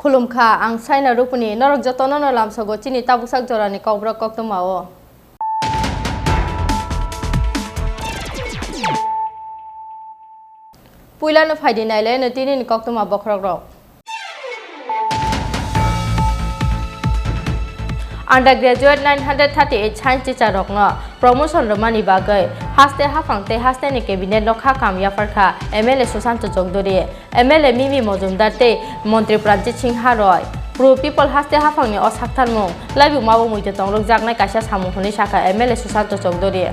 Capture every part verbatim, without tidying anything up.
Khulumkha, ang Saina Rupuni, norok jotono no lamsogo chini tabuksak jorani kokborok koktwma o. Puilano phaidi nailaino tinini koktwma bokhorokrok. Undergraduate nine hundred thirty-eight science teacher rokno promotion rwmani bagwi haste haphang tei hasteni cabinet no kha kam yapharkha M L A Sushanta Chowdhury. M L A Mimi Mojumdar tei Montri Pranjit Singha Roy. Pro People haste haphangni o saktharmung laibuma bo muitu tongrwkjaknai kaisa samung hwnwi sakha M L A Sushanta Chowdhury.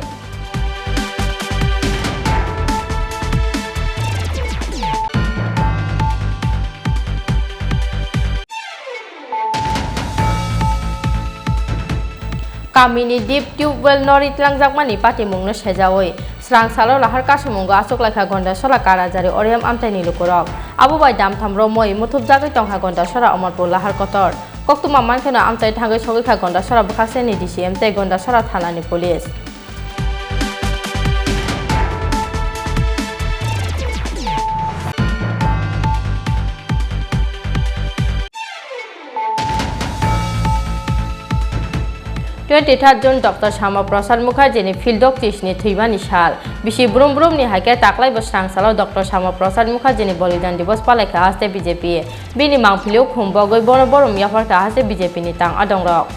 Kamini deep tubewell no ritlangjak mani patimungno sejaui, srang salo lahar kasumungo achuk laikha Gondasora Karajari Oriam amchaini lukurok. Abo bai damtham romwi muthupjagwi tongkha Gondasora Omorpur lahar kotor. Koktwma mankheno amchai thangwi sogwikha Gondasora bwkhakseni D C M tei Gondasora thanani police. Twenty third June Doctor Syama Prasad Mukherjee ni phil doktis ni thwimani sal. Bisi brum brum ni hai khe taklai bo srang salo Doctor Syama Prasad Mukherjee ni Bolidan Divas palai kha haste B J P. Bini mangpili o khum bogwi bono borom yaphar kha haste B J P ni tang adong rok.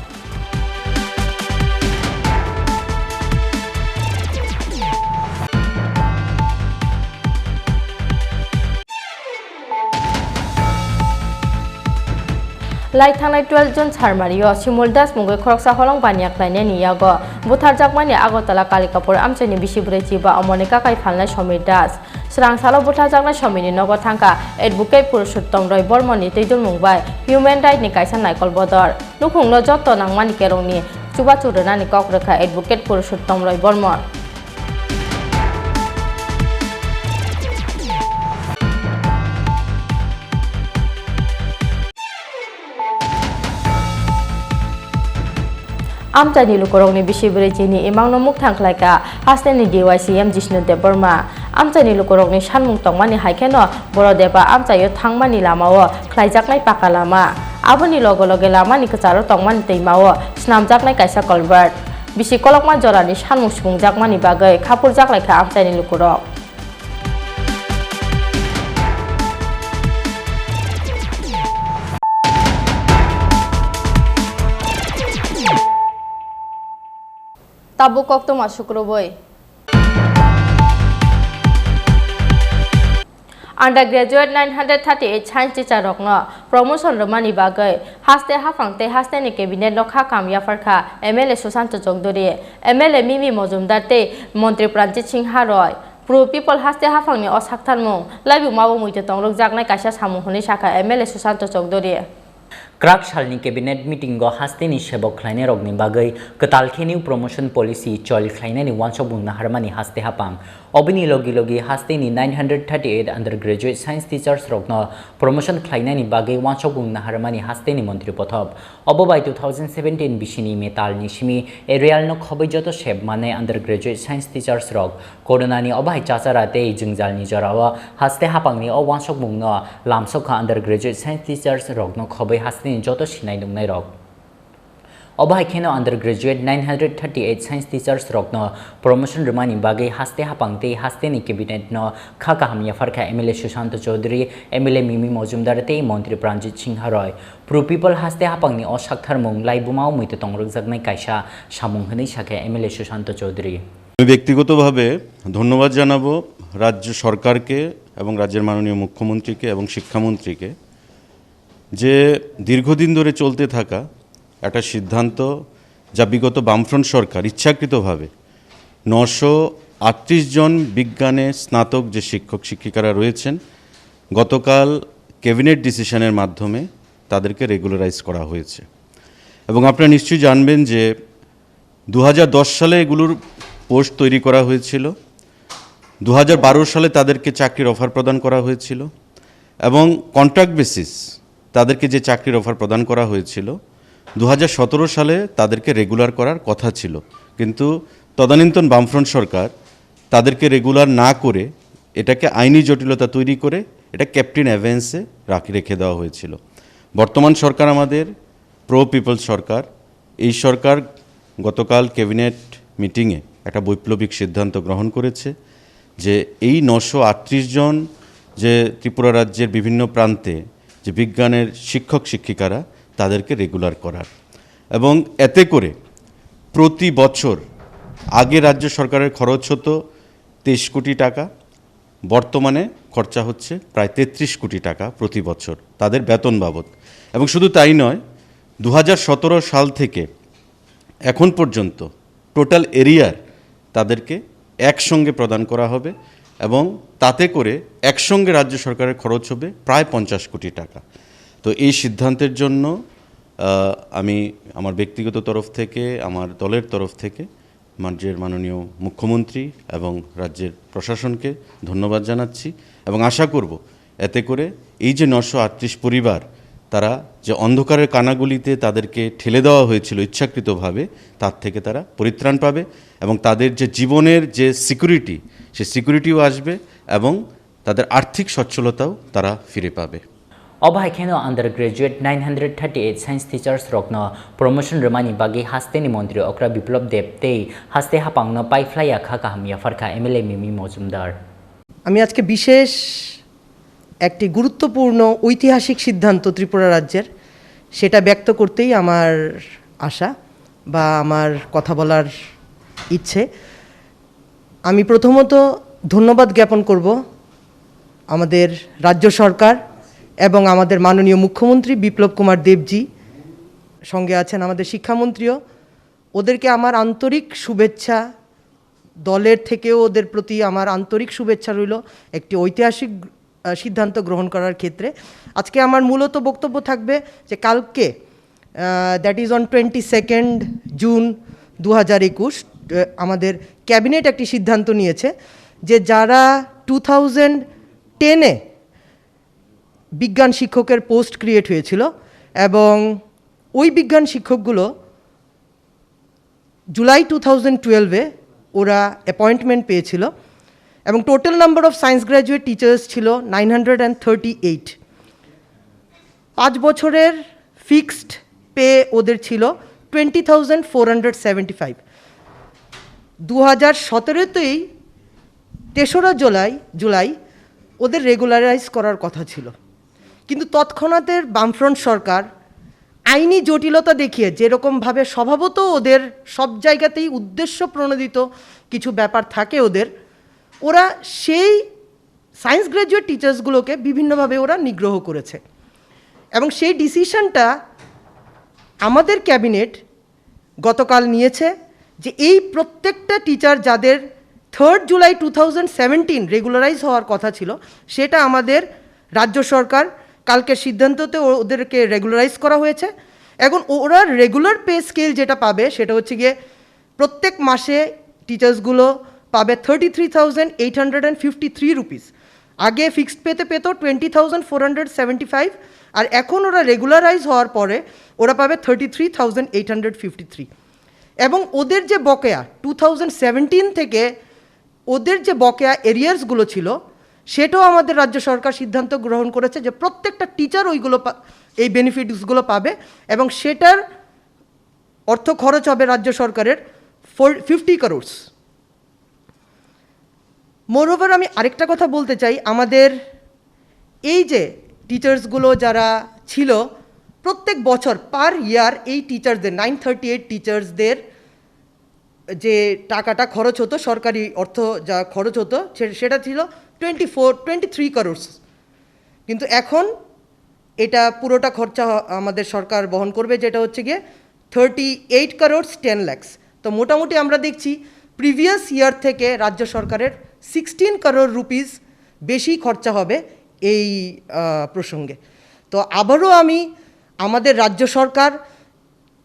Lai thangnai twelve June Sarmario Simul Das mungwi khoroksa holong baniya khlainani yago butharjakmani Agartala Kalikapur amchaini bisi bwrwi chiba omoni kakai phalnai Somir Das. Srang salo butharjaknai Somirni nogo thangkha Advocate Purushottom Roy Bormoni twi dulmung bai Human Right ni kaisa naikol bodol. Nukhungno jotto nangmani kerongni chubachu rwnani kok rwkha Advocate Purushottom Roy Bormon. Amchaini lukurokni bisi bwrwi chini imangno mukthang khlaikha hasteni D Y C M Jishnu Debbarma. Amchaini lukurokni sanmung tongmani hai kheno Borodeba amchaio thangmani lamao khlaijaknai paka lama. Aboni loge loge lamani kwcharo tongmani twimao swnamjaknai kaisa culvert. Bisi kolokma jorani sanmung swpungjakmani bagwi khapurjak laikha amchaini lukurok. Tabuk koktwma sukrubwi. Undergraduate nine hundred thirty-eight science teacher rokno promotion rwmani bagwi haste haphang tei hasteni cabinet no kha kam yapharkha M L A Sushanta Chowdhury, M L A Mimi Mojumdar tei Montri Pranjit Singha Roy. Pro People haste haphangni o saktharmung laibuma bo muitu tongrwkjaknai kaisa samung hwnwi sakha M L A Sushanta Chowdhury. Kwrak salni cabinet meeting-o hasteni sebok khlainairokni bagwi kwtal khe new promotion policy chol khlainani uansukmung naharmani haste haphang. Oboni logi logi hasteni nine hundred thirty-eight undergraduate science teachers rokno promotion khlainani bagwi uansukmung naharmani hasteni montri pothop. Obo bai two thousand seventeen bisini metalni simi arealno khobwi joto sep manai undergraduate science teachers rok Coronani o bahai chachara tei jwngjalni jorao haste haphangni o uansukmungno lamsokha undergraduate science teachers rokno khobwi hasteni joto sinai nungnairok. Obo hai kheno undergraduate nine hundred thirty eight science teachers rokno promotion rwmani bagwi haste hapang tei hasteni cabinet no kha kaham yapharkha M L A Sushanta Chowdhury, M L A Mimi Mojumdar tei Montri Pranjit Singha Roy. Pro People haste hapangni o saktharmung laibumao muitu tongrwkjaknai kaisa samung hwnwi sakha M L A Sushanta Chowdhury. আমি ব্যক্তিগতভাবে ধন্যবাদ জানাবো রাজ্য সরকারকে এবং রাজ্যের মাননীয় মুখ্যমন্ত্রীকে এবং শিক্ষামন্ত্রীকে, যে দীর্ঘদিন ধরে চলতে থাকা একটা সিদ্ধান্ত, যা বিগত বামফ্রন্ট সরকার ইচ্ছাকৃতভাবে নশো আটত্রিশ জন বিজ্ঞানে স্নাতক যে শিক্ষক শিক্ষিকারা রয়েছেন, গতকাল ক্যাবিনেট ডিসিশনের মাধ্যমে তাদেরকে রেগুলারাইজ করা হয়েছে। এবং আপনারা নিশ্চয়ই জানবেন যে দু হাজার দশ সালে এগুলোর পোস্ট তৈরি করা হয়েছিল, দু হাজার বারো সালে তাদেরকে চাকরির অফার প্রদান করা হয়েছিল এবং কন্ট্রাক্ট বেসিস তাদেরকে যে চাকরির অফার প্রদান করা হয়েছিল, দু হাজার সতেরো সালে তাদেরকে রেগুলার করার কথা ছিল। কিন্তু তদানীন্তন বামফ্রন্ট সরকার তাদেরকে রেগুলার না করে এটাকে আইনি জটিলতা তৈরি করে এটা ক্যাপ্টেন অ্যাভেন্সে রাখ-, রেখে দেওয়া হয়েছিল। বর্তমান সরকার আমাদের প্রো পিপল সরকার। এই সরকার গতকাল ক্যাবিনেট মিটিংয়ে একটা বৈপ্লবিক সিদ্ধান্ত গ্রহণ করেছে যে এই নশো আটত্রিশ জন যে ত্রিপুরা রাজ্যের বিভিন্ন প্রান্তে যে বিজ্ঞানের শিক্ষক শিক্ষিকারা, তাদেরকে রেগুলার করার। এবং এতে করে প্রতি বছর, আগে রাজ্য সরকারের খরচ হতো তেইশ কোটি টাকা, বর্তমানে খরচা হচ্ছে প্রায় তেত্রিশ কোটি টাকা প্রতি বছর তাদের বেতন বাবদ। এবং শুধু তাই নয়, দু হাজার সতেরো সাল থেকে এখন পর্যন্ত টোটাল এরিয়ার তাদেরকে একসঙ্গে প্রদান করা হবে এবং তাতে করে একসঙ্গে রাজ্য সরকারের খরচ হবে প্রায় পঞ্চাশ কোটি টাকা। তো এই সিদ্ধান্তের জন্য, আহ, আমি আমার ব্যক্তিগত তরফ থেকে, আমার দলের তরফ থেকে রাজ্যের মাননীয় মুখ্যমন্ত্রী এবং রাজ্যের প্রশাসনকে ধন্যবাদ জানাচ্ছি এবং আশা করব এতে করে এই যে নশো আটত্রিশ পরিবার, তারা যে অন্ধকারের কানাগুলিতে তাদেরকে ঠেলে দেওয়া হয়েছিল ইচ্ছাকৃতভাবে, তার থেকে তারা পরিত্রাণ পাবে এবং তাদের যে জীবনের যে সিকিউরিটি, সে সিকিউরিটিও আসবে এবং তাদের আর্থিক সচ্ছলতাও তারা ফিরে পাবে। Obo hai kheno undergraduate nine hundred thirty eight science teachers rokno promotion rwmani bagwi hasteni montri okra Biplab Deb tei haste hapangno paiphlaiya kha kaham yapharkha M L A Mimi Mojumdar. আমি আজকে বিশেষ একটি গুরুত্বপূর্ণ ঐতিহাসিক সিদ্ধান্ত ত্রিপুরা রাজ্যের, সেটা ব্যক্ত করতেই আমার আশা বা আমার কথা বলার ইচ্ছে। আমি প্রথমত ধন্যবাদ জ্ঞাপন করব আমাদের রাজ্য সরকার এবং আমাদের মাননীয় মুখ্যমন্ত্রী বিপ্লব কুমার দেবজি, সঙ্গে আছেন আমাদের শিক্ষামন্ত্রীও। ওদেরকে আমার আন্তরিক শুভেচ্ছা, দলের থেকেও ওদের প্রতি আমার আন্তরিক শুভেচ্ছা রইল একটি ঐতিহাসিক, আহ, সিদ্ধান্ত গ্রহণ করার ক্ষেত্রে। আজকে আমার মূলত বক্তব্য থাকবে যে কালকে, আহ, that is on twenty second June দু হাজার একুশ, আহ, আমাদের ক্যাবিনেট একটি সিদ্ধান্ত নিয়েছে যে যারা টু থাউজেন্ড টেনে বিজ্ঞান শিক্ষকের পোস্ট ক্রিয়েট হয়েছিল এবং ওই বিজ্ঞান শিক্ষকগুলো জুলাই টু থাউজেন্ড টুয়েলভে ওরা অ্যাপয়েন্টমেন্ট পেয়েছিল এবং total number of science graduate teachers ছিল nine hundred and thirty eight. পাঁচ বছরের ফিক্সড পে ওদের ছিল twenty thousand four hundred seventy five. দু হাজার সতেরোতেই তেসরা জুলাই জুলাই ওদের রেগুলারাইজ করার কথা ছিল, কিন্তু তৎক্ষণাতের বামফ্রন্ট সরকার আইনি জটিলতা দেখিয়ে, যেরকমভাবে স্বভাবত ওদের সব জায়গাতেই উদ্দেশ্য প্রণোদিত কিছু ব্যাপার থাকে ওদের, ওরা সেই সায়েন্স গ্র্যাজুয়েট টিচার্সগুলোকে বিভিন্নভাবে ওরা নিগ্রহ করেছে এবং সেই ডিসিশনটা আমাদের ক্যাবিনেট গতকাল নিয়েছে যে এই প্রত্যেকটা টিচার যাদের third July two thousand seventeen regularise হওয়ার কথা ছিল, সেটা আমাদের রাজ্য সরকার কালকে সিদ্ধান্ততে ও-, ওদেরকে রেগুলারাইজ করা হয়েছে। এখন ওরা রেগুলার পে স্কেল যেটা পাবে সেটা হচ্ছে গিয়ে প্রত্যেক মাসে টিচার্সগুলো পাবে thirty three thousand eight hundred and fifty three rupees. আগে ফিক্সড পেতে পেত twenty thousand four hundred seventy five, আর এখন ওরা রেগুলারাইজ হওয়ার পরে ওরা পাবে thirty three thousand eight hundred fifty three. এবং ওদের যে বকেয়া টু থাউজেন্ড সেভেন্টিন থেকে ওদের যে বকেয়া এরিয়ার্সগুলো ছিল, সেটাও আমাদের রাজ্য সরকার সিদ্ধান্ত গ্রহণ করেছে যে প্রত্যেকটা টিচার ওইগুলো পা-, এই বেনিফিটসগুলো পাবে এবং সেটার অর্থ খরচ হবে রাজ্য সরকারের ফিফটি করোর্স। মোরওভার, আমি আরেকটা কথা বলতে চাই, আমাদের এই যে টিচার্সগুলো যারা ছিল, প্রত্যেক বছর পার ইয়ার এই টিচার্সদের, নাইন থার্টি এইট টিচার্সদের যে টাকাটা খরচ হতো, সরকারি অর্থ যা খরচ হতো, সে- সেটা ছিল twenty four twenty three crores. কিন্তু এখন এটা পুরোটা খরচা হ- আমাদের সরকার বহন করবে, যেটা হচ্ছে গিয়ে থার্টি এইট করোর্স টেন ল্যাক্স। তো মোটামুটি আমরা দেখছি প্রিভিয়াস ইয়ার থেকে রাজ্য সরকারের সিক্সটিন করোড় রুপিস বেশি খরচা হবে এই আহ, প্রসঙ্গে। তো আবারও আমি আমাদের রাজ্য সরকার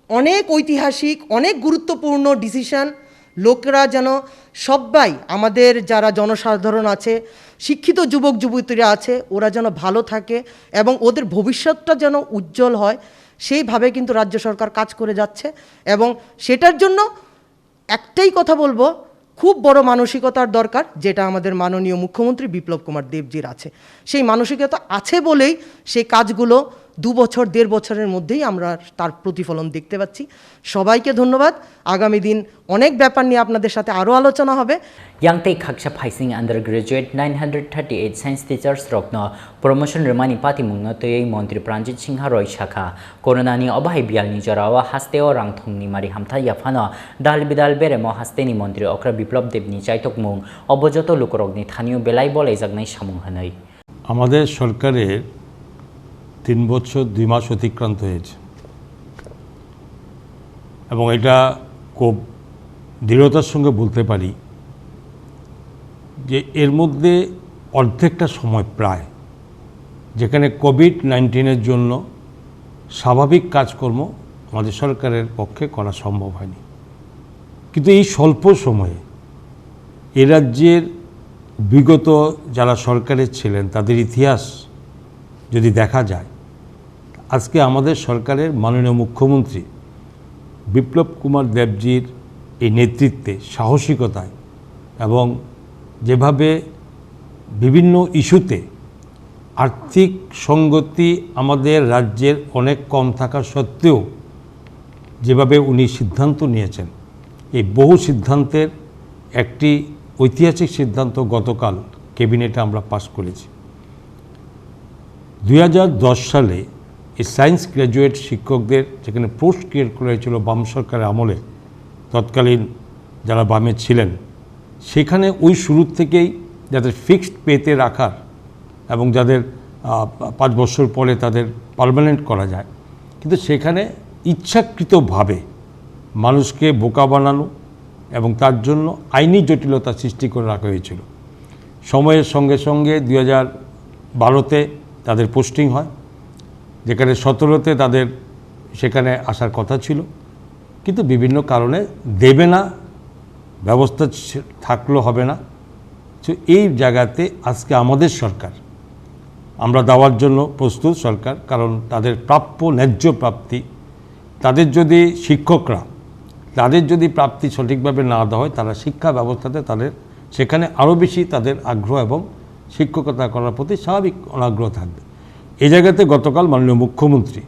অনেক ঐতিহাসিক, অনেক গুরুত্বপূর্ণ ডিসিশন, লোকেরা যেন সবাই, আমাদের যারা জনসাধারণ আছে, শিক্ষিত যুবক যুবতীরা আছে, ওরা যেন ভালো থাকে এবং ওদের ভবিষ্যৎটা যেন উজ্জ্বল হয়, সেইভাবে কিন্তু রাজ্য সরকার কাজ করে যাচ্ছে। এবং সেটার জন্য একটাই কথা বলবো, খুব বড় মানসিকতার দরকার, যেটা আমাদের মাননীয় মুখ্যমন্ত্রী বিপ্লব কুমার দেবজির আছে। সেই মানসিকতা আছে বলেই সেই কাজগুলো দু বছর, দেড় বছরের মধ্যেই আমরা তার প্রতিফলন দেখতে পাচ্ছি। সবাইকে ধন্যবাদ। আগামী দিন অনেক ব্যাপার নিয়ে আপনাদের সাথে আরও আলোচনা হবে। Yang tei khaksa phaising undergraduate nine hundred thirty eight science teachers rokno promotion rwmani patimungno twiwi Montri Pranjit Singha Roy sakha, Corona ni obahai bial ni jora o haste o rang thong ni mari hamtha yaphano dal bidal beremo haste ni Montri Okra Biplop Deb ni chaitokmung obo joto lukurok ni thani o belai bolaijaknai samung hwnwi. আমাদের সরকারের তিন বছর দুই মাস অতিক্রান্ত হয়েছে এবং এটা খুব দৃঢ়তার সঙ্গে বলতে পারি যে এর মধ্যে অর্ধেকটা সময় প্রায়, যেখানে কোভিড নাইন্টিনের জন্য স্বাভাবিক কাজকর্ম আমাদের সরকারের পক্ষে করা সম্ভব হয়নি। কিন্তু এই স্বল্প সময়ে এ রাজ্যের বিগত যারা সরকারে ছিলেন তাদের ইতিহাস যদি দেখা যায়, আজকে আমাদের সরকারের মাননীয় মুখ্যমন্ত্রী বিপ্লব কুমার দেবজির এই নেতৃত্বে, সাহসিকতায় এবং যেভাবে বিভিন্ন ইস্যুতে আর্থিক সঙ্গতি আমাদের রাজ্যের অনেক কম থাকা সত্ত্বেও যেভাবে উনি সিদ্ধান্ত নিয়েছেন, এই বহু সিদ্ধান্তের একটি ঐতিহাসিক সিদ্ধান্ত গতকাল ক্যাবিনেটে আমরা পাস করেছি। দুই হাজার দশ সালে এই সায়েন্স গ্র্যাজুয়েট শিক্ষকদের যেখানে পোস্ট ক্রিয়েট করা হয়েছিল বাম সরকারের আমলে, তৎকালীন যারা বামে ছিলেন, সেখানে ওই শুরুর থেকেই যাদের ফিক্সড পেতে রাখার এবং যাদের পাঁচ বছর পরে তাদের পার্মানেন্ট করা যায়, কিন্তু সেখানে ইচ্ছাকৃতভাবে মানুষকে বোকা বানানো এবং তার জন্য আইনি জটিলতা সৃষ্টি করে রাখা হয়েছিল। সময়ের সঙ্গে সঙ্গে দুই হাজার বারোতে তাদের পোস্টিং হয়, যেখানে সতেরোতে তাদের সেখানে আসার কথা ছিল, কিন্তু বিভিন্ন কারণে দেবে না, ব্যবস্থা থাকলেও হবে না। তো এই জায়গাতে আজকে আমাদের সরকার, আমরা দেওয়ার জন্য প্রস্তুত সরকার, কারণ তাদের প্রাপ্য ন্যায্য প্রাপ্তি, তাদের যদি শিক্ষকরা, তাদের যদি প্রাপ্তি সঠিকভাবে না দেওয়া হয়, তারা শিক্ষা ব্যবস্থাতে তাদের সেখানে আরও বেশি তাদের আগ্রহ এবং শিক্ষকতা করার প্রতি স্বাভাবিক অনাগ্রহ থাকবে। এই জায়গাতে গতকাল মাননীয় মুখ্যমন্ত্রী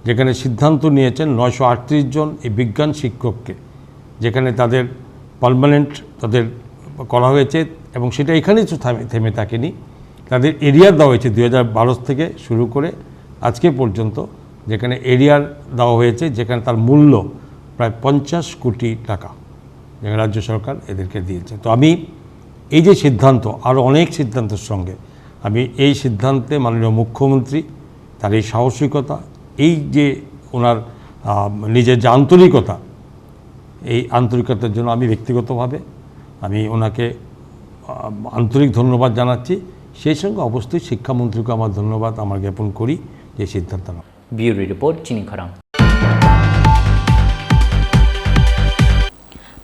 যেখানে সিদ্ধান্ত নিয়েছেন নয়শো আটত্রিশ জন এই বিজ্ঞান শিক্ষককে, যেখানে তাদের পার্মানেন্ট তাদের করা হয়েছে এবং সেটা এখানেই তো থামে- থেমে থাকেনি, তাদের এরিয়ার দেওয়া হয়েছে দুই হাজার বারো থেকে শুরু করে আজকে পর্যন্ত, যেখানে এরিয়ার দেওয়া হয়েছে, যেখানে তার মূল্য প্রায় পঞ্চাশ কোটি টাকা, যেখানে রাজ্য সরকার এদেরকে দিয়েছে। তো আমি এই যে সিদ্ধান্ত, আরও অনেক সিদ্ধান্তের সঙ্গে আমি এই সিদ্ধান্তে মাননীয় মুখ্যমন্ত্রী তার এই সাহসিকতা, এই যে ওনার নিজের যে আন্তরিকতা, এই আন্তরিকতার জন্য আমি ব্যক্তিগতভাবে আমি ওনাকে আন্তরিক ধন্যবাদ জানাচ্ছি। সেই সঙ্গে অবশ্যই শিক্ষামন্ত্রীকে আমার ধন্যবাদ আমার জ্ঞাপন করি যে সিদ্ধান্ত নেওয়া। Bureau Report, Chini Khorang.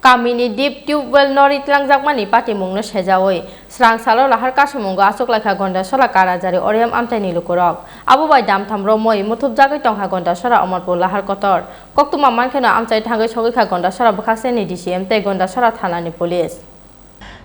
Kamini deep tubewell no ritwlangjakmani patimungno sejaui srang salo lahar kasamungo achuklaikha Gondasora Kalajari Oriam amchaini lukurok. Abo bai damtham romwi muthupjagwi tongkha Gondasora Omorpur lahar kotor. Koktwma mankheno amchai thangwi sogwikha Gondasora bwkhakseni D C M tei Gondasora thanani police.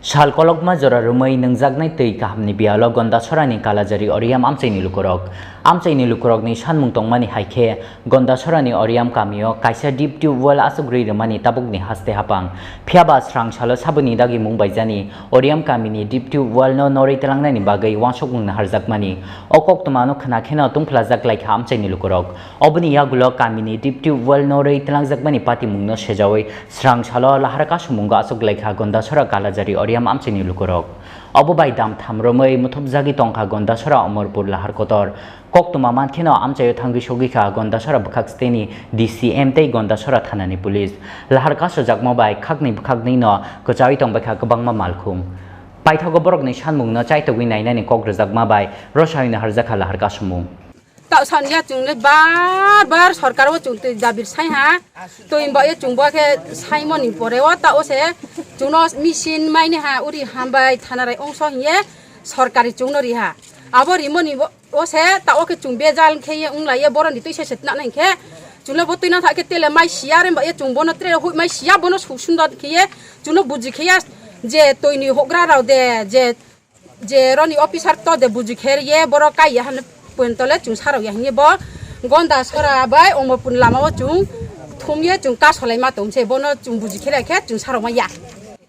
Sal kolokma jora romwi nwngjaknai twi kahamni biyalo Gondasorani Kalajari Oriam amchaini lukurok. Amchaini lukurokni sanmung tongmani hai khe, Gondasorani Oriam kamio kaisa deep tube well aswk rwi rwmani tabukni haste hapang. Phiyaba srang salo saboni dagimung baijani Oriam kamini deep tube well no norwi tlangnani bagwi uansukmung naharjakmani. O koktwmano khna kheno tungphlajak laikha amchaini lukurok. Oboni yagulo kamini deep tube well norwi tlangjakmani patimungno sejawi srang salo lahar kasumungo aswk laikha Gondasora Kalajari Oriam amchaini lukurok. Obo bai dam tham romwi muthubjagwi tongkha Gondasora Omorpur lahar kotor. Koktwma mankheno amchaio thangwi sogwi kha Gondasora bwkhak steni D C M tei Gondasora thanani police. Lahar kasojakma bai khakni bwkhaknwi no kwchawi tongbaikha kwbangma malkhung. Paithago borokni sanmungno chaitogwi nainani kok rwjakma bai rwsaywi naharjakha lahar kasumung. Tao sania chwng le bar bar sorkar o chwng twi dabi sai ha. Twi ba ye chwng bo khe saimoni pore o ta o se chwngno machine maini ha uri hambai thanarai ongso hiye sorkari chwngno ri ha. Abo rimoni bo, o se ta o khe chwng bejal khe ye wng lai ye boroni twi se se tna nai khe chwngno bo twi na tha khe tele mai siya re ba ye chwng bono tre hui mai siya bono su sundor khe ye chwngno buji khe ya je twi ni hogra rao de je je roni officer to de buji kher ye borok kai ya han pontole chwng sarok ya hini bo Gondasora bai Omorpur lama o chwng thum ye chwng kasolai ma tong se bono chwng buji kher khe chwng sarok ma ya.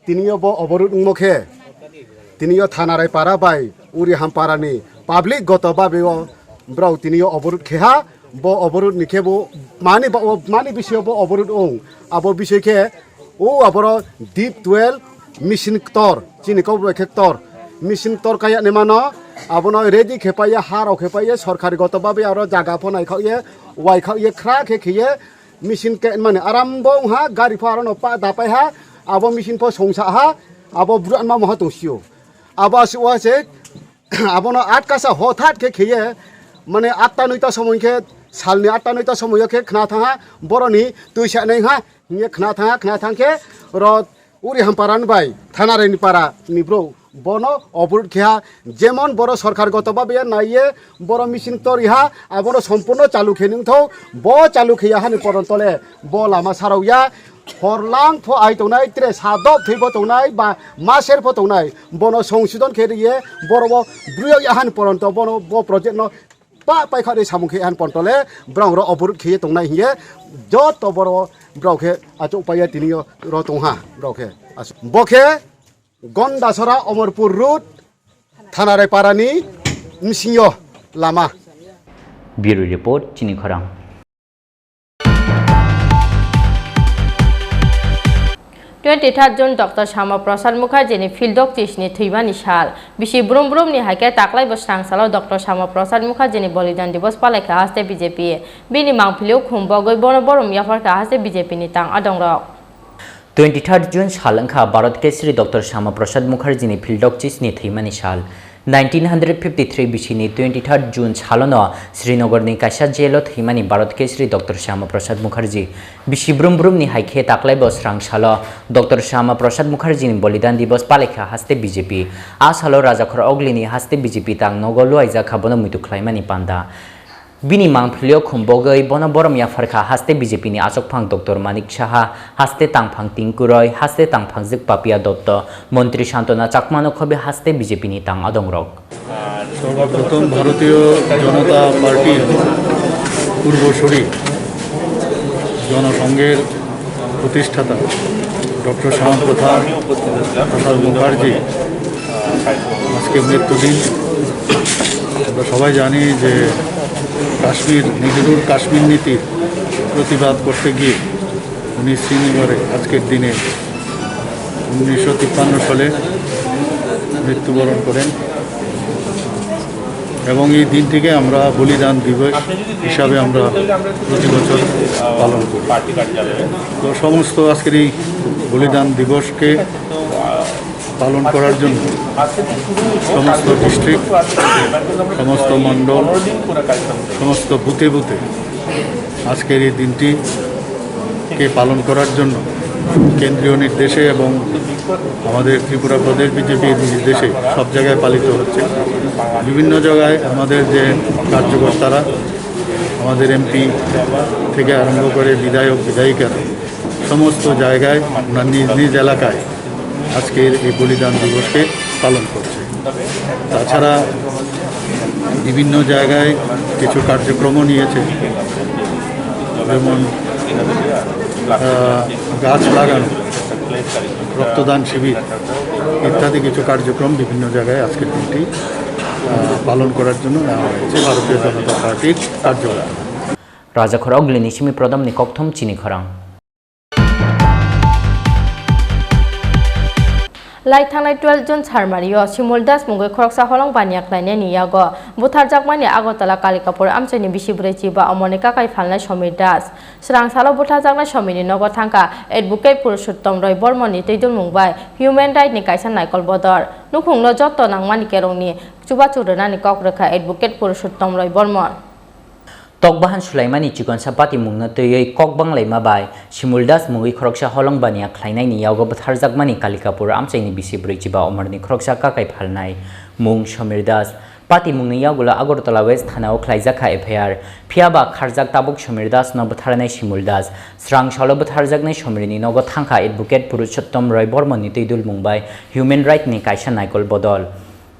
Tini yo bo oborut wngmo khe tini yo Thanarai para bai Uri Hampara ni public goto babe o brao tini yo oborut khe ha. Bo oborut ni khe bo mani ba o mani bisio bo oborut ong abo bisoi khe o aboro deep twelve machine ktor chini kok bai khe ktor machine ktor kaya ni mano abono ready khe paiya ha rok khe paiya sorkari goto babe aro jaga pho nai khok ye wai khok ye khra khe khe ye machine khe mani aram bo wng ha gari pho aro no pa da pai ha abo machine pho songsa ha abo bru anma moha tong sio abo asuk wa se abono atkasa hothat khe kheye mane atta noita somoi khe salni atta noita somoio khe khna thangha boroni twi sanai ha hinye khna thangha khna thangkhe ro Uri Hamparan bai Thanarai ni para ni bro bono oborut kheha jemon boro sorkar goto babe naiye boro machine tori ha abono sompurno chalu khe nungtho bo chalu kheya hani poron tole bo lama sarok ya. Hor lang pho ai tongnai, tre sa dop thwi pho tongnai, ba maser pho tongnai, bono songsidon khe riye, boro bo bruyok yahan poronto bono bo project no pa pai kha ri samung khe yahan poronto le, brong ro oborut khe tongnai hiye, joto boro brok khe achuk paiya tini yo ro tongha brok khe. As-, bo khe Gondasora Omorpur Road, Thanarai Parani, Msingyo, Lama. Bureau Report, Chini Khorang. Twenty third June Doctor Syama Prasad Mukherjee ni Phildok chisni thwimani sal. Bisi brum brum ni hai khe taklai bo srang salo Doctor Syama Prasad Mukherjee ni Bolidan Divas palai kha haste B J P. Bini mangpili o khum bogwi bono borom yaphar kha haste B J P ni tang adong rok. Twenty third June sal wngkha Bharat Keshari Doctor Syama Prasad Mukherjee ni Phildok chisni thwimani sal. Nineteen hundred fifty three bisini twenty third June salono Srinagarni kaisa jailo thwimani Bharat Keshari Doctor Syama Prasad Mukherjee. Bisi brum brumni hai khe taklaibo srang salo Doctor Syama Prasad Mukherjeeni Bolidan Divas palaikha haste B J P. A salo Rajakhor Oglini haste B J P tang nogo luaijak kha bono muitu khlaimani panda. Bini mangpilio khum bogwi bono borom yapharkha haste B J P ni achukphang Doctor Manik Saha, haste tangphang Tinku Roy, haste tangphang Jwk Papia Dotto, Montri Santona Chakmano khobi haste B J P ni tang adongrok. সর্বপ্রথম ভারতীয় জনতা পার্টির পূর্বসূরি জনসংঘের প্রতিষ্ঠাতা ডক্টর শ্যামাপ্রসাদ প্রসাদ মুখার্জি আজকে মৃত্যুদিন। আমরা সবাই জানি যে কাশ্মীর, নেহেরুর কাশ্মীর নীতির প্রতিবাদ করতে গিয়ে উনি শ্রীনগরে আজকের দিনে উনিশশো তিপ্পান্ন সালে মৃত্যুবরণ করেন এবং এই দিনটিকে আমরা বলিদান দিবস হিসাবে আমরা প্রতি বছর পালন করি। তো সমস্ত আজকের এই বলিদান দিবসকে পালন করার জন্য সমস্ত ডিস্ট্রিক্ট, সমস্ত মণ্ডল, সমস্ত বুথে বুথে আজকের এই দিনটিকে পালন করার জন্য কেন্দ্রীয় নির্দেশে এবং আমাদের ত্রিপুরা প্রদেশ বিজেপির নির্দেশে সব জায়গায় পালিত হচ্ছে। বিভিন্ন জায়গায় আমাদের যে কার্যকর্তারা, আমাদের এমপি থেকে আরম্ভ করে বিধায়ক, বিধায়িকারা সমস্ত জায়গায় ওনার নিজ নিজ এলাকায় আজকের এই বলিদান দিবসকে পালন করছে। তাছাড়া বিভিন্ন জায়গায় কিছু কার্যক্রমও নিয়েছে, যেমন আহ, গাছ লাগানো, রক্তদান শিবির ইত্যাদি কিছু কার্যক্রম বিভিন্ন জায়গায় আজকের দিনটি আহ, পালন করার জন্য নেওয়া হয়েছে ভারতীয় জনতা পার্টির কার্যকলাপ। Rajakhor Ogli ni simi prodom ni kokthum chini khorang. Lai thangnai twelve June Sarmario Simul Das mungwi khoroksa holong baniya khlainaini yago butharjakmani Agartala Kalikapur amchaini bisi bwrwi chiba omorni kakai phalnai Somir Das. Swrang salo butharjaknai Somirni nogo thangkha Advocate Purushottom Roy Bormoni twi dulmung bai Human Right ni kaisa naikol bodol. Nukhungno joto nangmani kerongni chubachu rwnani kok rwkha Advocate Purushottom Roy Bormon. Tok bahan sulaimani chikonsa patimungno twiwi kok banglaima bai Simul Das mungwi khoroksa holong baniya khlainaini yago bwtharjakmani Kalikapur amchaini bisi bwrwi chiba omorni khoroksa kakai phalnai mung Somir Das. Patimungni yagulo Agartala West Thana-o khlaijakha F I R. Phiyaba kharjak tabuk Somir Das no bwtharnai Simul Das. Swrang salo bwtharjaknai Somirni nogo thangkha Advocate Purushottom Roy Bormoni twi dulmung bai Human Right ni kaisa naikol bodol.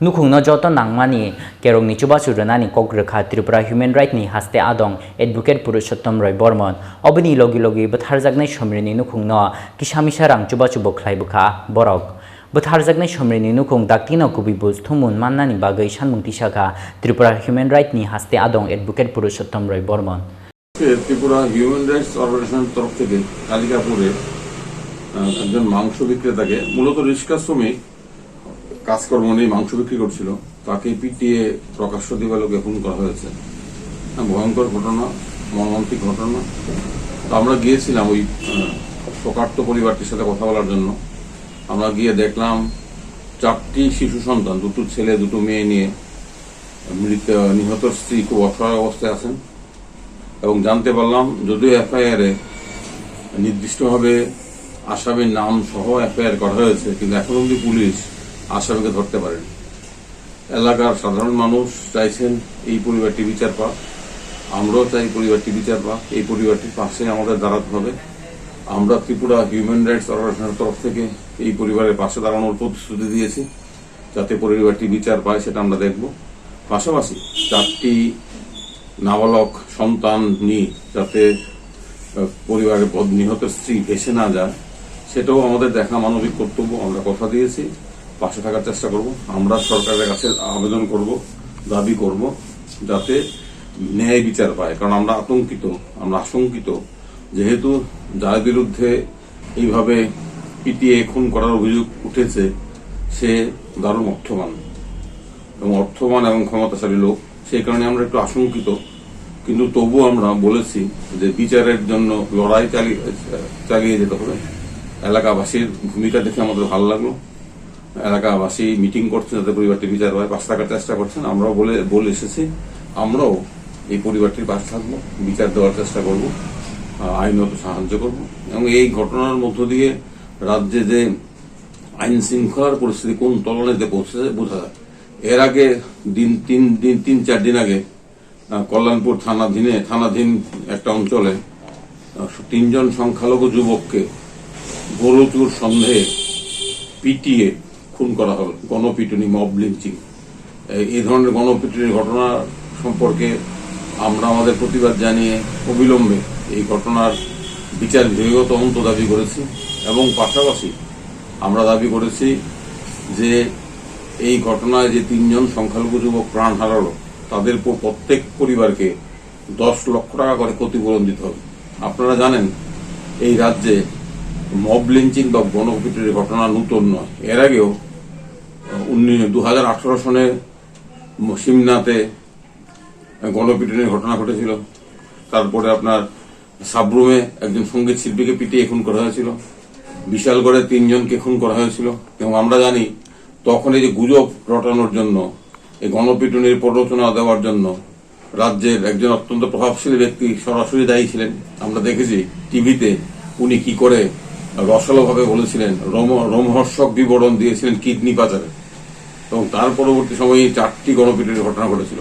Nukhungno joto nangmani kerongni chubachu rwnani kok rwkha Tripura Human Right ni haste adong Advocate Purushottom Roy Bormon. Oboni logi logi bwtharjaknai Somirni nukhungno kisa misa rang chubachubo khlai bwkha borok. Bwtharjaknai Somirni nukhung daktino kubui buj thumun mannani bagwi sanmung tisakha Tripura Human Right ni haste adong Advocate Purushottom Roy Bormon. Tripura human rights অর্গানাইজেশনের তরফ থেকে কালিকাপুরে আহ, একজন মাংস বিক্রেতাকে, মূলত রিক্সা শ্রমিক, কাজকর্ম নেই, মাংস বিক্রি করছিল, তাকে পিটিয়ে প্রকাশ্য দিবালোকে খুন করা হয়েছে। হ্যাঁ, ভয়ঙ্কর ঘটনা, মর্মান্তিক ঘটনা। তো আমরা গিয়েছিলাম ওই আহ, শোকার্ত পরিবারটির সাথে কথা বলার জন্য। আমরা গিয়ে দেখলাম চারটি শিশু সন্তান, দুটো ছেলে দুটো মেয়ে নিয়ে মৃত, নিহতর স্ত্রী খুব অসহায় অবস্থায় আছেন। এবং জানতে পারলাম, যদিও এফআইআর এ নির্দিষ্টভাবে আসামির নাম সহ এফআইআর করা হয়েছে, কিন্তু এখন অবধি পুলিশ আসামিকে ধরতে পারেনি। এলাকার সাধারণ মানুষ চাইছেন এই পরিবারটি বিচার পাক, আমরাও চাই পরিবারটি বিচার পাক। এই পরিবারটির পাশে আমাদের দাঁড়াতে হবে। আমরা ত্রিপুরা হিউম্যান রাইটস অর্গানাইজেশনের তরফ থেকে এই পরিবারের পাশে দাঁড়ানোর প্রতিশ্রুতি দিয়েছি। যাতে পরিবারটি বিচার পায়, সেটা আমরা দেখব। পাশাপাশি চারটি নাবালক সন্তান নিয়ে যাতে আহ, পরিবারের বদ- নিহত স্ত্রী ভেসে না যায়, সেটাও আমাদের দেখা মানবিক কর্তব্য। আমরা কথা দিয়েছি, পাশে থাকার চেষ্টা করব। আমরা সরকারের কাছে আবেদন করব, দাবি করব, যাতে ন্যায় বিচার পায়, কারণ আমরা আতঙ্কিত, আমরা আশঙ্কিত, যেহেতু যার বিরুদ্ধে এইভাবে পিটিয়ে খুন করার অভিযোগ উঠেছে, সে দারুণ অর্থবান এবং অর্থবান এবং ক্ষমতাশালী লোক। সেই কারণে আমরা একটু আশঙ্কিত, কিন্তু তবুও আমরা বলেছি যে বিচারের জন্য লড়াই চালিয়ে, চালিয়ে যেতে হবে। এলাকাবাসীর ভূমিকা দেখে আমাদের ভালো লাগলো। এলাকাবাসী মিটিং করছেন, যাতে পরিবারটি বিচার হয়, পাশে থাকার চেষ্টা করছেন। আমরাও বলে, বলে এসেছি, আমরাও এই পরিবারটির পাশে থাকবো, বিচার দেওয়ার চেষ্টা করব, আহ, আইনত সাহায্য করব। এবং এই ঘটনার মধ্য দিয়ে রাজ্যে যে আইন শৃঙ্খলার পরিস্থিতি কোন তলানিতে পৌঁছেছে বোঝা যায়। এর আগে দিন, তিন দিন, তিন চার দিন আগে আহ, কল্যাণপুর থানাধীনে, থানাধীন একটা অঞ্চলে, আহ, তিনজন সংখ্যালঘু যুবককে গরু চুর সন্দেহে পিটিয়ে খুন করা হল, গণপিটুনি, মব লিঞ্চিং। এই, এই ধরনের গণপিটুনির ঘটনা সম্পর্কে আমরা আমাদের প্রতিবাদ জানিয়ে অবিলম্বে এই ঘটনার বিচার বিভাগীয় তদন্ত দাবি করেছি এবং পাশাপাশি আমরা দাবি করেছি যে এই ঘটনায় যে তিনজন সংখ্যালঘু যুবক প্রাণ হারালো, তাদের প-, প্রত্যেক পরিবারকে দশ লক্ষ টাকা করে ক্ষতিপূরণ দিতে হবে। আপনারা জানেন, এই রাজ্যে মব লিঞ্চিং বা গণপিটুনির ঘটনা নতুন নয়। এর আগেও উনিশ, দু হাজার আঠারো সনে ম-, সিমনাতে গণপিটুনির ঘটনা ঘটেছিল। তারপরে আপনার সাব্রুমে একজন সঙ্গীত শিল্পীকে পিটিয়ে খুন করা হয়েছিল, বিশালগড়ে তিনজনকে খুন করা হয়েছিল। এবং আমরা জানি, তখন এই যে গুজব রটানোর জন্য, এই গণপিটুনির প্ররোচনা দেওয়ার জন্য রাজ্যের একজন অত্যন্ত প্রভাবশালী ব্যক্তি সরাসরি দায়ী ছিলেন। আমরা দেখেছি টিভিতে উনি কি করে রসালোভাবে বলেছিলেন, রোম-, রোমহর্ষক বিবরণ দিয়েছিলেন কিডনি পাচারে। এবং তার পরবর্তী সময়ে চারটি গণপিটুনির ঘটনা ঘটেছিল।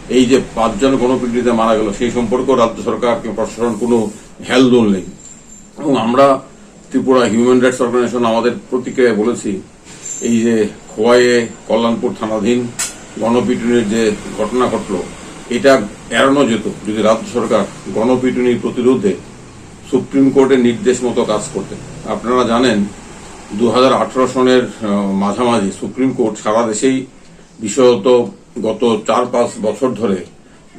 এই যে পাঁচজন গণপিটুনিতে মারা গেল, সেই সম্পর্কেও রাজ্য সরকার কিংবা প্রশাসন কোনো হেলদোল নেই। এবং আমরা ত্রিপুরা হিউম্যান রাইটস অর্গানাইজেশন আমাদের প্রতিক্রিয়ায় বলেছি, এই যে খোয়াইয়ে কল্যাণপুর থানাধীন গণপিটুনির যে ঘটনা ঘটলো, এটা এড়ানো যেত যদি রাজ্য সরকার গণপিটুনি প্রতিরোধে সুপ্রিম কোর্টের নির্দেশ মতো কাজ করতেন। আপনারা জানেন, দু হাজার আঠারো সনের আহ, মাঝামাঝি সুপ্রিম কোর্ট সারা দেশেই, বিশেষত গত চার পাঁচ বছর ধরে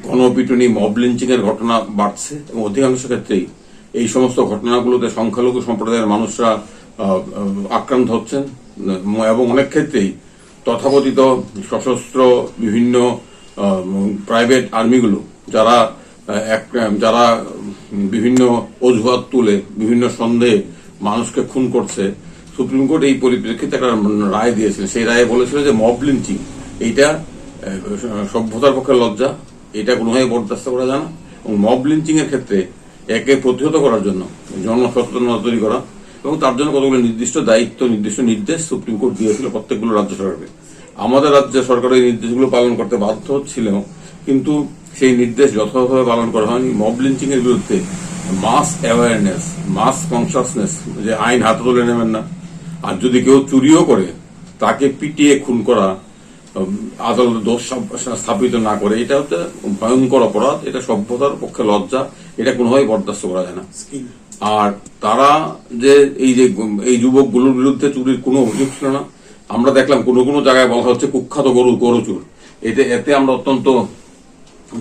গণপিটুনি, মব লিঞ্চিং এর ঘটনা বাড়ছে এবং অধিকাংশ ক্ষেত্রেই এই সমস্ত ঘটনাগুলোতে সংখ্যালঘু সম্প্রদায়ের মানুষরা আহ, আহ, আক্রান্ত হচ্ছেন, উম, এবং অনেক ক্ষেত্রেই তথাকথিত সশস্ত্র বিভিন্ন প্রাইভেট আর্মিগুলো, যারা আহ, এক আহ, যারা উম, বিভিন্ন অজুহাত তুলে বিভিন্ন সন্দেহে মানুষকে খুন করছে, সুপ্রিম কোর্ট এই পরিপ্রেক্ষিতে একটা রায় দিয়েছিল। সেই রায়ে বলেছিল যে মব লিঞ্চিং এইটা আহ, সভ্যতার পক্ষে লজ্জা, এটা কোনোভাবে বরদাস্ত করা যায় না। এবং মব লিঞ্চিং এর ক্ষেত্রে একে প্রতিহত করার জন্য জনসচেতনতা তৈরি করা এবং তার জন্য কতগুলো নির্দিষ্ট দায়িত্ব, নির্দিষ্ট নির্দেশ সুপ্রিম কোর্ট দিয়েছিল প্রত্যেকগুলো রাজ্য সরকারকে। আমাদের রাজ্য সরকার এই নির্দেশগুলো পালন করতে বাধ্য হচ্ছিল, কিন্তু সেই নির্দেশ যথাযথভাবে পালন করা হয়নি। মব লিঞ্চিং এর বিরুদ্ধে মাস অ্যাওয়ারনেস, মাস কনসাসনেস, যে আইন হাতে তুলে নেবেন না, আর যদি কেউ চুরিও করে তাকে পিটিয়ে খুন করা, উম, আদালতে দোষ সাব- স্থাপিত না করে, এটা হচ্ছে ভয়ঙ্কর অপরাধ, এটা সভ্যতার পক্ষে লজ্জা, এটা কোনোভাবেই বরদাস্ত করা যায় না। আর তারা যে এই যে এই যুবকগুলোর বিরুদ্ধে চুরির কোনো অভিযোগ ছিল না, আমরা দেখলাম কোনো কোনো জায়গায় বলা হচ্ছে কুখ্যাত গরু গরু চোর। এতে এতে আমরা অত্যন্ত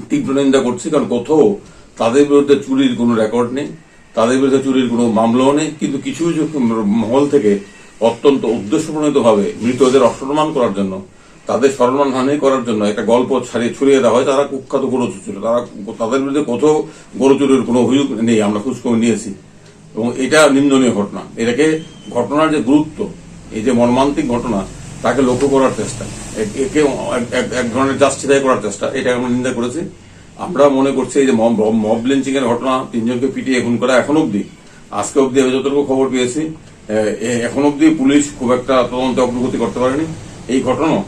তীব্র নিন্দা করছি, কারণ কোথাও তাদের বিরুদ্ধে চুরির কোনো রেকর্ড নেই, তাদের বিরুদ্ধে চুরির কোনো মামলাও নেই, কিন্তু কিছু কিছু মহল থেকে অত্যন্ত উদ্দেশ্যপ্রণোদিতভাবে মৃতদের অসম্মান করার জন্য, তাদের সম্মানহানি করার জন্য একটা গল্প ছাড়িয়ে ছড়িয়ে দেওয়া হয়, তারা কুখ্যাত গরু চোর ছিল। তারা, তাদের বিরুদ্ধে কোথাও গরু চুরির কোনো অভিযোগ নেই, আমরা খোঁজখবর নিয়েছি। এবং এটা নিন্দনীয় ঘটনা। এটাকে, ঘটনার যে গুরুত্ব, এই যে মর্মান্তিক ঘটনা, তাকে লক্ষ্য করার চেষ্টা, এ- একে এক- এক- এক ধরনের জাস্টিফাই করার চেষ্টা, এটা আমরা নিন্দা করেছি। আমরা মনে করছি এই যে মব মব লিঞ্চিং এর ঘটনা, তিনজনকে পিটিয়ে খুন করা, এখন অবধি, আজকে অবধি আমি যতটুকু খবর পেয়েছি, এ- এ- এখন অবধি পুলিশ খুব একটা তদন্তে অগ্রগতি করতে পারেনি। এই ঘটনা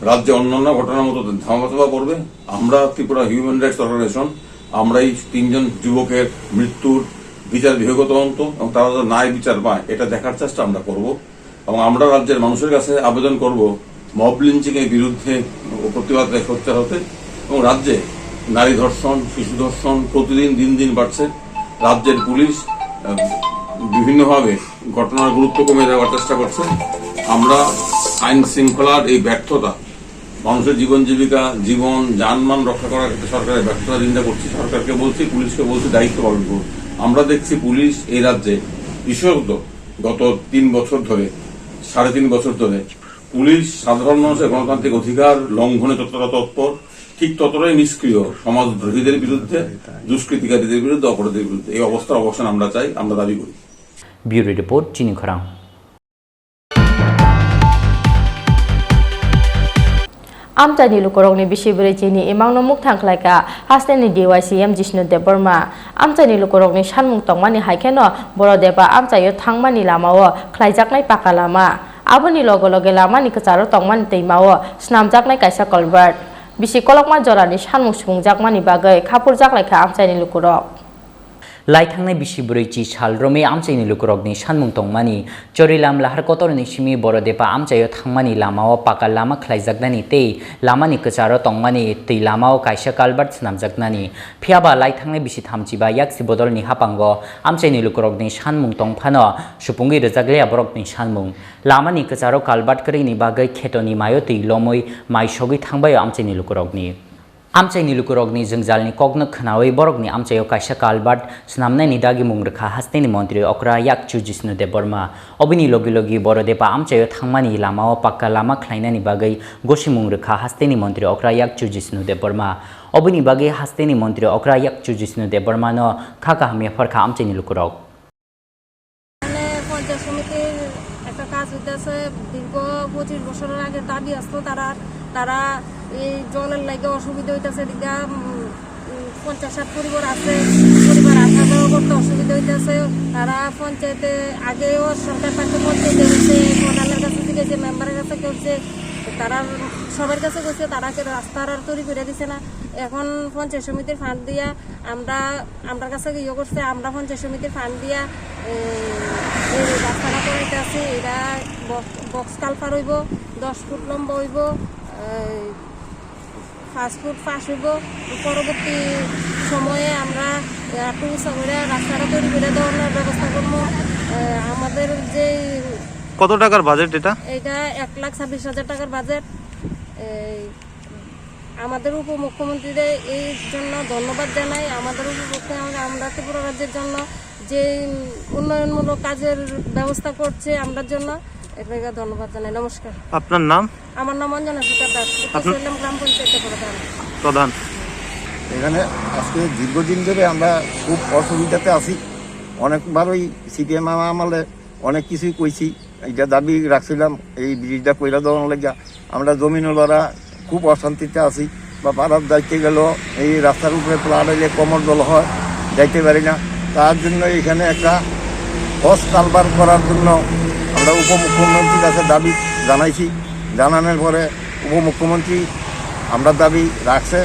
রাজ্যে অন্যান্য ঘটনার মতো ধামাচাপা পড়বে। আমরা ত্রিপুরা হিউম্যান রাইটস অর্গানাইজেশন, আমরা এই তিনজন যুবকের মৃত্যুর বিচার বিভাগীয় তদন্ত এবং তারা যাতে ন্যায় বিচার পায়, এটা দেখার চেষ্টা আমরা করব। এবং আমরা রাজ্যের মানুষের কাছে আবেদন করব মব লিঞ্চিং এর বিরুদ্ধে প্রতিবাদে সোচ্চার হতে। এবং রাজ্যে নারী ধর্ষণ, শিশু ধর্ষণ প্রতিদিন দিন দিন বাড়ছে। রাজ্যের পুলিশ আহ, বিভিন্নভাবে ঘটনার গুরুত্ব কমিয়ে দেওয়ার চেষ্টা করছে। আমরা আইন শৃঙ্খলার এই ব্যর্থতা, মানুষের জীবন জীবিকা, জীবন জানমান রক্ষা করার ক্ষেত্রে সরকারের ব্যর্থতা নিন্দা করছি। সরকারকে বলছি, পুলিশকে বলছি, দায়িত্ব পালন করুন। আমরা দেখছি পুলিশ এই রাজ্যে, বিশেষত গত তিন বছর ধরে, সাড়ে তিন বছর ধরে পুলিশ সাধারণ মানুষের গণতান্ত্রিক অধিকার লঙ্ঘনে যতটা তৎপর, ঠিক ততটাই নিষ্ক্রিয় সমাজদ্রোহীদের বিরুদ্ধে, দুষ্কৃতিকারীদের বিরুদ্ধে, অপরাধীদের বিরুদ্ধে। এই অবস্থার অবসান আমরা চাই, আমরা দাবি করি। Bureau report, Chini Khorang. Amchaini lukurokni bisi bwrwi chini imangno mukthang khlaikha hasteni D Y C M Jishnu Debbarma. Amchaini lukurokni sanmung tongmani hai kheno Borodeba amchaio thangmani lamao khlaijaknai paka lama. Aboni loge loge lamani kwcharo tongmani twimao snamjaknai kaisa culvert. Bisi kolokma jorani sanmung swpungjakmani bagwi khapurjak laikha amchaini lukurok. Lai thangnai bisi bwrwi chi sal romwi amchaini lukurokni sanmung tongmani Chorilam lahar kotorni simi Borodeba amchaio thangmani lamao paka lama khlaijaknani tei lamani kwcharo tongmani twi lamao kaisa culvert swnamjaknani. Phiyaba lai thangnai bisi thamchiba yaksi bodolni haphango amchaini lukurokni sanmung tong phano supungwi rwjakliya borokni sanmung. Lamani kwcharo culvert kwrwini bagwi khetoni maio twi lomwi mai sogwi thangbaio amchaini lukurokni. Amchaini lukurokni jwngjalni kokno khwnawi borokni amchaio kaisa culvert swnamnani dagi mung rwkha hasteni montri okra yakchu Jishnu Debbarma. Obini logi logi Borodeba amchaio thangmani lamao pakka lama khlainani bagwi gosimung rwkha hasteni montri okra yakchu Jishnu Debbarma. Obini bagwi hasteni montri okra yakchu Jishnu Debbarmano kha kaham yapharkha amchaini lukurok. মানে পঞ্চায়েত সমিতির একটা কাজ হইতেছে, দীর্ঘ পঁচিশ বছরের আগে দাবি আসতো তারা, তারা এই জলের লাগে অসুবিধা হইতেছে, এদিকে, উম, উম, পঞ্চাশ ষাট পরিবার আছে, পরিবার আসা যাওয়া করতে অসুবিধা হইতেছে। তারা পঞ্চায়েতে আগেও সরকার পার্টি পঞ্চায়েতে গেছে, প্রধানের কাছে জিজ্ঞেসে, মেম্বারের কাছে করছে, তারা সবার কাছে গেছে, তারা কে রাস্তার আর তৈরি করে দিছে না। এখন পঞ্চায়েত সমিতির ফান্ড দিয়া আমরা, আমরার কাছে ইয়ে করছে, আমরা পঞ্চায়েত সমিতির ফান্ড দিয়া এই, এই রাস্তাটা করাইতে আছি। এটা বক্স, বক্স কালভার্ট হইব, দশ ফুট লম্বা হইব, এই পাঁচ ফুট পাস হইব। পরবর্তী সময়ে আমরা, এ, একটু উঁচা করে রাস্তাটা তৈরি করে দেওয়ার ব্যবস্থা করবো। এ, আমাদের যে কত টাকার বাজেট এটা? এটা এক লাখ ছাব্বিশ হাজার টাকার বাজেট। এই, আমাদের উপমুখ্যমন্ত্রীরে এই জন্য ধন্যবাদ জানাই। আমাদের উপমুখ্যমন্ত্রী, আমরা ত্রিপুরা রাজ্যের জন্য যে উন্নয়নমূলক কাজের ব্যবস্থা করছে আমরার জন্য, এর লাগি ধন্যবাদ জানাই। নমস্কার। আপনার নাম? আমার নাম অঞ্জনা সুতার দাস, উত্তর আপনার শৈলাম গ্রাম পঞ্চায়েতের প্রধান। প্রধান। এখানে আজকে দীর্ঘদিন ধরে আমরা খুব অসুবিধাতে আছি। অনেকবারই সিপিএম আমলে অনেক কিছুই কইছি, এটা দাবি রাখছিলাম, এই ব্রিজটা কইরা দেওয়ার লাগিয়া। আমরা জমিনওয়ালারা খুব অশান্তিতে আছি, বা পাড়ার যাইতে গেল এই রাস্তার উপরে ফ্লাড হইলে কোমর জল হয়, যাইতে পারি না। তার জন্য এখানে একটা হজ কালভার্ট করার জন্য আমরা উপমুখ্যমন্ত্রীর কাছে দাবি জানাইছি। জানানোর পরে উপমুখ্যমন্ত্রী আমরা দাবি রাখছে,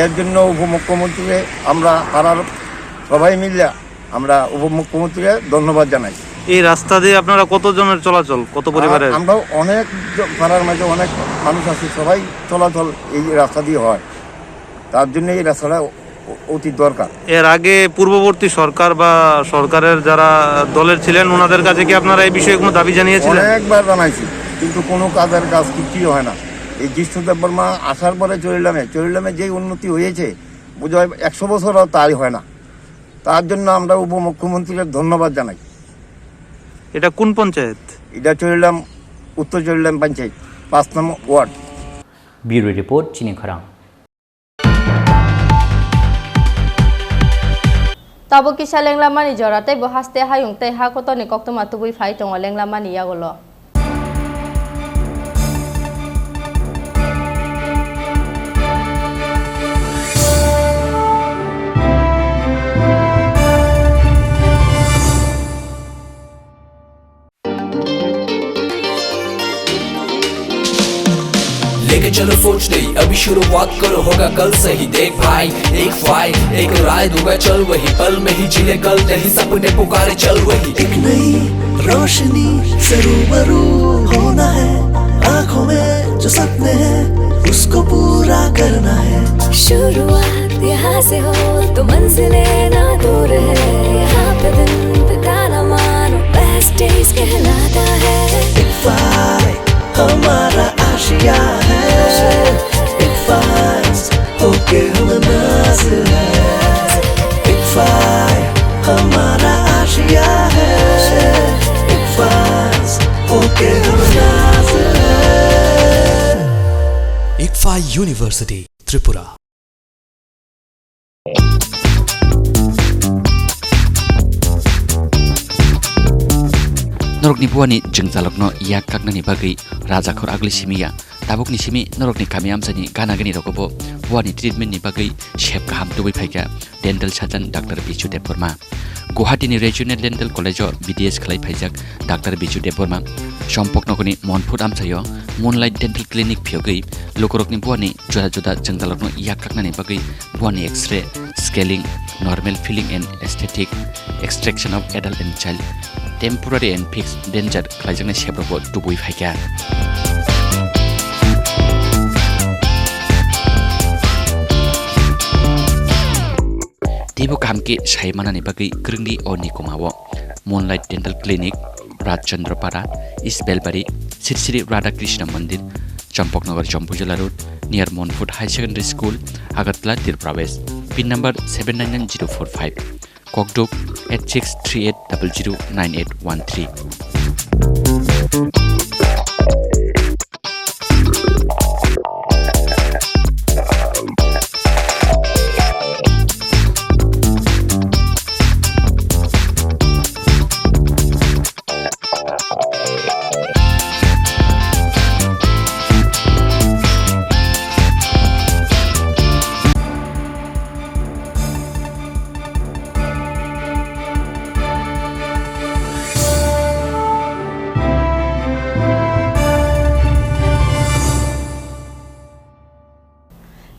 এর জন্য উপমুখ্যমন্ত্রীকে আমরা পাড়ার সবাই মিলে আমরা উপমুখ্যমন্ত্রীকে ধন্যবাদ জানাই। এই রাস্তা দিয়ে আপনারা কতজনের চলাচল, কত আর পরিবারের? আমরাও অনেক জ-, পাড়ার মাঝে অনেক মানুষ আছে, সবাই চলাচল এই রাস্তা দিয়ে হয়, তার জন্য এই রাস্তাটা অ-, অতি দরকার। এর আগে পূর্ববর্তী সরকার বা সরকারের যারা দলের ছিলেন, ওনাদের কাছে কি আপনারা এই বিষয়ে কোনো দাবি জানিয়েছিলেন? অনেকবার জানাইছি, কিন্তু কোনো কাজের কাজ কিছুই হয় না। এই জিষ্ণু দেববর্মা আসার পরে চরিলামে, চরিলামে যেই উন্নতি হয়েছে, বোধহয় একশো বছরও তাই হয় না। তার জন্য আমরা উপমুখ্যমন্ত্রীকে ধন্যবাদ জানাই। এটা কোন পঞ্চায়েত? এটা চরিলাম, উত্তর চরিলাম পঞ্চায়েত, পাঁচ নম্বর word. Bureau report, Chini Khorang. Tabuk kisa lenglamani jora tei bo haste hayung tei ha kotorni koktwma tubui phai tongo lenglamani yagulo. लेके चलो सोच नई, अभी शुरुआत करो, होगा कल सही। देख भाई, एक फाइल, एक राय दूंगा, चल वही पल में ही जी ले कल, तेरी सपने पुकारे, चल वही। एक नई रोशनी से रूबरू होना है, आंखों में जो सपने हैं, उसको पूरा करना है। शुरुआत यहाँ से हो तो मंजिलें ना दूर है, यहाँ पे दिन बिताना मानो बेस्ट डेज कहलाता है। एक फाइल हमारा आशिया है, एक फाइल होके हम नाज है, एक फाइल हमारा आशिया है, एक फाइल होके हम नाज है। Ikphai University, Tripura. Norokni buani jwngjalokno yak kaknani bagwi rajakhor agli simi ya. Tabukni simi norokni kami amchaini gana gani rogobo buani treatment ni bagwi sep kaham tubui phaikha dental surgeon Doctor Bichu Debbarma. Guwahati ni Regional Dental College o B D S khlai phaijak Doctor Bichu Debbarma Champaknagar ni Monfut amchaio Moonlight Dental Clinic phiyogwi lukurokni buani juda juda jwngjalokno yak kaknani bagwi buani X-ray, scaling, normal filling and aesthetic, extraction of adult and child, temporary and fixed denture khlaijaknai seprokbo tubui phaikha. Teibo kaham khe sai manani bagwi kwrwngdi o nikoma o. Moonlight Dental Clinic, Rajchandra Para, East Belbari, Sri Sri Radha Krishna Mandir, Champaknagar, Jampuijala Road, near Monfut High Secondary School, Agartala, Tripura West. Pin number seven nine nine zero four five. Kokduk eight six three eight double zero nine eight one three.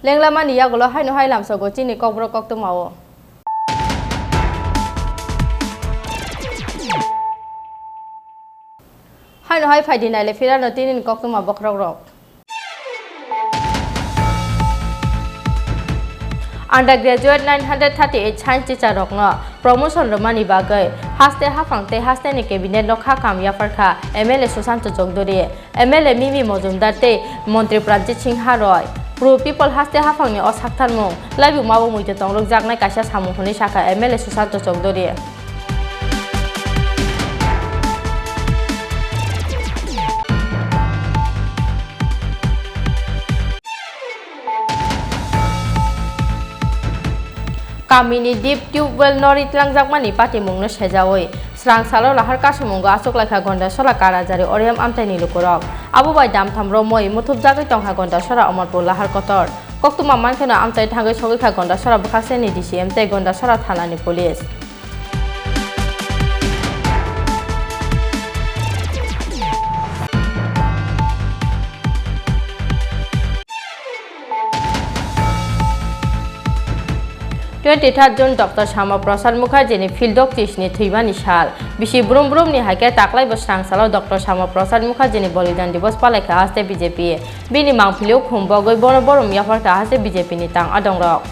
Lenglamani yagulo haino hai lamsogo chini kokborok koktwma o. Haino hai phaidi naile phirano tinini koktwma bokhorokrok. Undergraduate nine hundred thirty eight science teacher rokno promotion rwmani bagwi haste haphang tei hasteni cabinet no kha kam yapharkha M L A Sushanta Chowdhury, M L A Mimi Mojumdar tei Montri Pranjit Singha Roy. Pro People haste haphangni o saktharmung laibuma bo muitu tongrwkjaknai kaisa samung hwnwi sakha M L A Sushanta Chowdhury. Kamini deep tubewell no ri tlangjakmani patimungno sejaui, swrang salo lahar kasimungo achuklaikha Gondasora Karajari Oriam amchaini lukurok. Abo bai damtham romwi muthupjagwi tongkha Gondasora Omorpur lahar kotor. Koktwma mankheno amchai thangwi sogwikha Gondasora bwkhakseni D C M tei Gondasora thanani police. Twenty third June Doctor Syama Prasad Mukherjee ni Phil Doctors ni thwimani sal. Bisi brum brum ni hai khe taklai bo swrang salo Doctor Syama Prasad Mukherjee ni Bolidan Divas palaikha haste B J P. Bini mangpili o khum bogwi bono borom yapharkha haste B J P ni tang adongrok.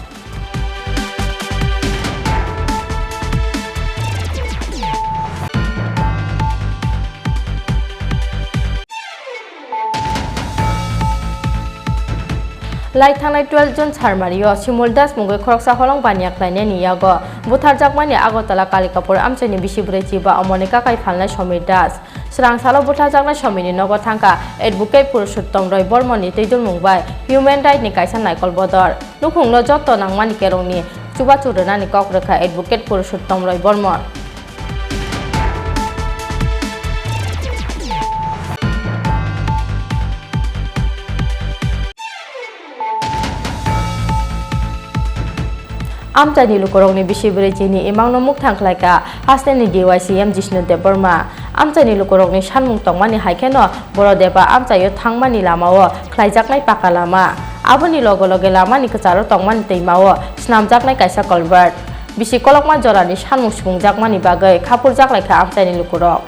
Lai thangnai twelve June Sarmario Simul Das mungwi khoroksa holong baniya khlainani yago butharjakmani Agartala Kalikapur amchaini bisi bwrwi chiba omoni kakai phalnai Somir Das. Swrang salo butharjaknai Somirni nogo thangkha Advocate Purushottom Roy Bormoni twi dulmung bai Human Right ni kaisa naikol bodol. Nukhungno joto nangmani kerongni chubachu rwnani kok rwkha Advocate Purushottom Roy Bormon. Amchaini lukurokni bisi bwrwi chini imangno mukthang khlaikha hasteni D Y C M Jishnu Debbarma. Amchaini lukurokni sanmung tongmani hai kheno Borodeba amchaio thangmani lamao khlaijaknai paka lama. Aboni loge loge lamani kwcharo tongmani twimao snamjaknai kaisa culvert. Bisi kolokma jorani sanmung swpungjakmani bagwi khapurjak laikha amchaini lukurok.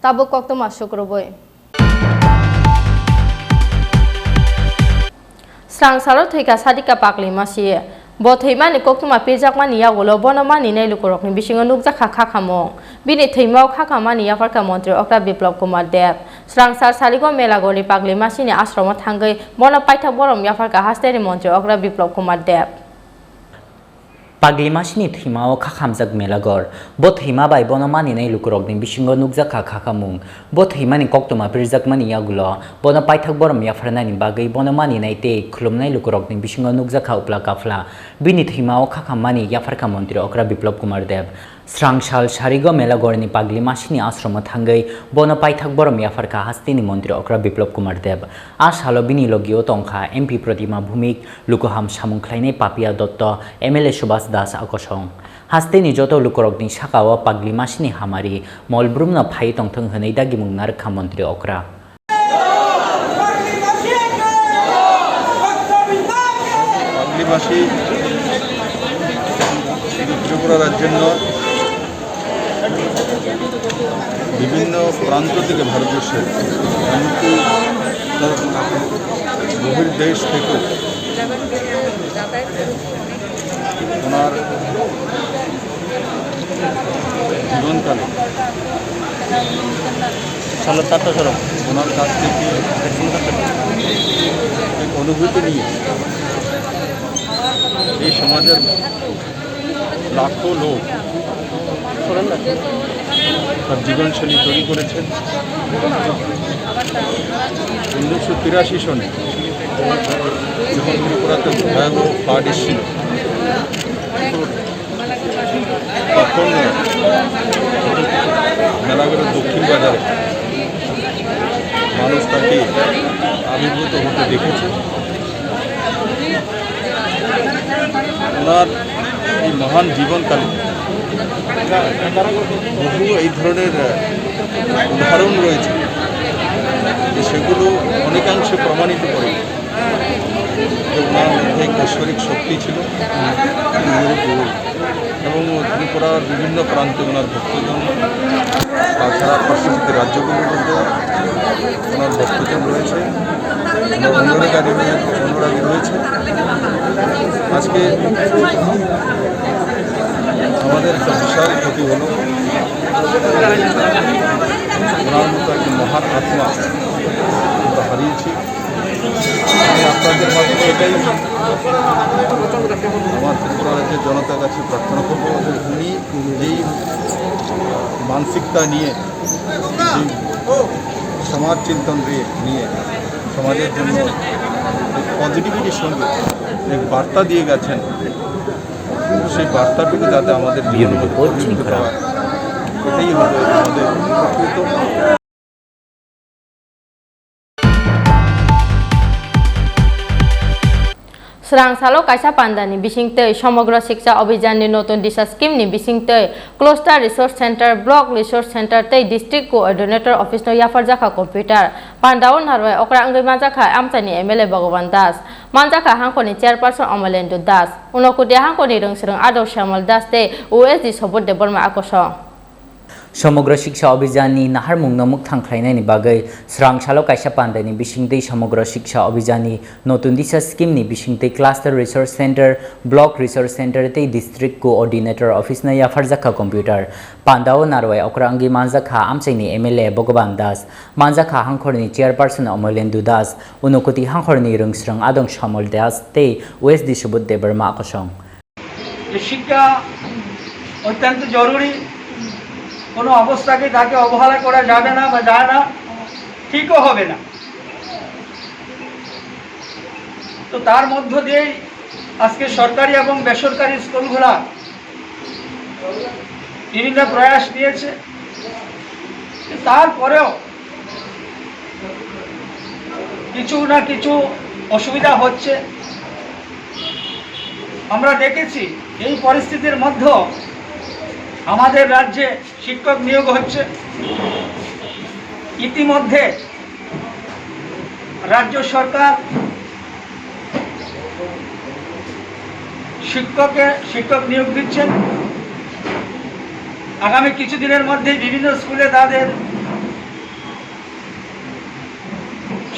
Tabuk koktwma sukrubui. Swrang salo thwikha Sadika Pagli Masi. Bo thwimani koktwma pirjakmani yagulo bono maninai lukurokni bisingo nukjakha khakhamung. Bini thwimao khakhamani yapharkha Montri Okra Biplab Kumar Deb. Swrang sal saligo Melagorni Pagli Masini ashromo thangwi bono paithak borom yapharkha hasteni Montri Okra Biplab Kumar Deb. Pagli Masini thwimao khakhamjak Melagor. Bo thwima bai bono maninai lukurokni bisingo nukjakha khakhamung. Bo thwimani koktwma pirjakmani yagulo bono paithak borom yapharnani bagwi bono maninai tei khulumnai lukurokni bisingo nukjakha upla kaphla. Bini thwimao khakhammani yapharkha Montri Okra Biplab Kumar Deb. Swrang sal sarigo Melagorni Pagli Masini ashromo thangwi bono paithak borom yapharkha hasteni Montri Okra Biplab Kumar Deb. A salo bini logio tongkha M P Pratima Bhumik, lukuham samung khlainai Papia Dotto, M L A Subhas Das Akosong. Hasteni joto lukurokni sakao Pagli Masini hamari molbrumno phai tongthwng hwnwi dagimung narwkha Montri Okra. পাগলি মাসি শুধু ত্রিপুরা রাজ্যের নয়, বিভিন্ন প্রান্ত থেকে ভারতবর্ষের, এমনকি তার বহির্দেশ থেকেও ওনার জীবনকালে সাড়ে চারটা সড়ক। ওনার কাছ থেকে এক অনুভূতি নিয়ে এই সমাজের লাখো লোক তার জীবনশৈলী তৈরি করেছেন। উনিশশো তিরাশি সনে যখন ত্রিপুরাতে ভয়াবহ ফ্লাড এসেছিল, তখন মেলাঘরের দক্ষিণ বাজারে মানুষ তাকে আবির্ভূত হতে দেখেছে। ওনার এই মহান জীবনকালে বহু এই ধরনের, আহ, উদাহরণ রয়েছে, যে সেগুলো অনেকাংশে প্রমাণিত করে যে ওনার মধ্যে ঐশ্বরিক শক্তি ছিল, নিজের গুরু। এবং ত্রিপুরার বিভিন্ন প্রান্তে ওনার ভক্তজন, তাছাড়া পার্শ্ববর্তী রাজ্যগুলোর মধ্যে ওনার ভক্তজন রয়েছে, ওনার অনুরাগী, অনুরাগী রয়েছে। আজকে আমাদের একটা বিশাল ক্ষতি হলো, ওনার মতো একজন মহান আত্মা আমরা হারিয়েছি। আমি আপনাদের মাধ্যমে এটাই আমার ত্রিপুরা রাজ্যের জনতার কাছে প্রার্থনা করবো যে উনি যেই মানসিকতা নিয়ে, যেই সমাজ চিন্তন রে-, নিয়ে সমাজের জন্য পজিটিভিটির সঙ্গে যে বার্তা দিয়ে গেছেন, সেই বার্তাটুকু যাতে আমাদের জীবনে প্রতিফলিত হয়, এটাই হবে আমাদের প্রকৃত। Swrang salo kaisa pandani bisingtwi Somogro Shiksha Abhiyan ni Notun Disha scheme ni bisingtwi Cluster Resource Center, Block Resource Center tei District Coordinator Office no yapharjakha computer. Pandao narwai okra wngwi manjakha amchaini M L A Bhagavan Das, manjakha hangkhorni chairperson Amalendu Das, Unokoti hangkhorni rwngswrwng Adong Shyamol Das tei O S D Subodh Debbarma akosong. Somogro Shiksha Abhiyan ni naharmung no mwkthang khlainani bagwi swrang salo kaisa pandani bisingtwi Somogro Shiksha Abhiyan ni Notun Disha scheme ni bisingtwi Cluster Resource Center, Block Resource Center tei District Coordinator Office no yapharjakha computer. Pandao narwai okra wngwi manjakha amchaini M L A Bhagavan Das, manjakha hangkhorni chairperson Amalendu Das, Unokoti hangkhorni rwngswrwng Adong Shyamol Das tei O S D Subodh Debbarma akosong. যে শিক্ষা অত্যন্ত জরুরি, কোনো অবস্থাকে তাকে অবহেলা করা যাবে না বা যায় না, ঠিকও হবে না। তো তার মধ্য দিয়েই আজকে সরকারি এবং বেসরকারি স্কুলগুলা বিভিন্ন প্রয়াস নিয়েছে। তারপরেও কিছু না কিছু অসুবিধা হচ্ছে। আমরা দেখেছি এই পরিস্থিতির মধ্যে আমাদের রাজ্যে শিক্ষক নিয়োগ হচ্ছে। ইতিমধ্যে রাজ্য সরকার শিক্ষকে, শিক্ষক নিয়োগ দিচ্ছেন। আগামী কিছুদিনের মধ্যেই বিভিন্ন স্কুলে তাদের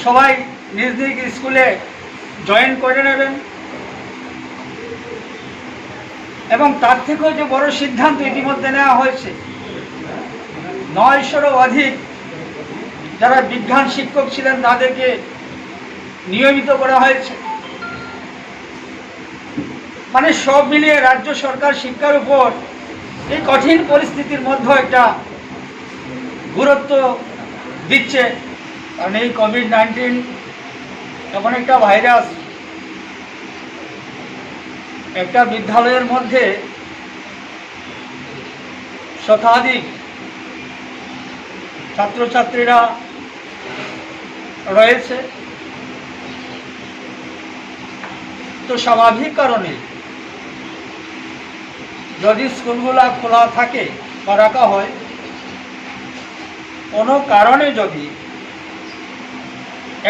সবাই নিজ নিজ স্কুলে জয়েন করে নেবেন। এবং তার থেকেও যে বড় সিদ্ধান্ত ইতিমধ্যে নেওয়া হয়েছে, নয়শোরও অধিক যারা বিজ্ঞান শিক্ষক ছিলেন তাদেরকে নিয়মিত করা হয়েছে। মানে সব মিলিয়ে রাজ্য সরকার শিক্ষার উপর এই কঠিন পরিস্থিতির মধ্যে একটা গুরুত্ব দিচ্ছে। কারণ এই কোভিড নাইন্টিন এমন একটা ভাইরাস, একটা বিদ্যালয়ের মধ্যে শতাধিক ছাত্রছাত্রীরা রয়েছে। তো স্বাভাবিক কারণে যদি স্কুলগুলা খোলা থাকে বা রাখা হয়, কোনো কারণে যদি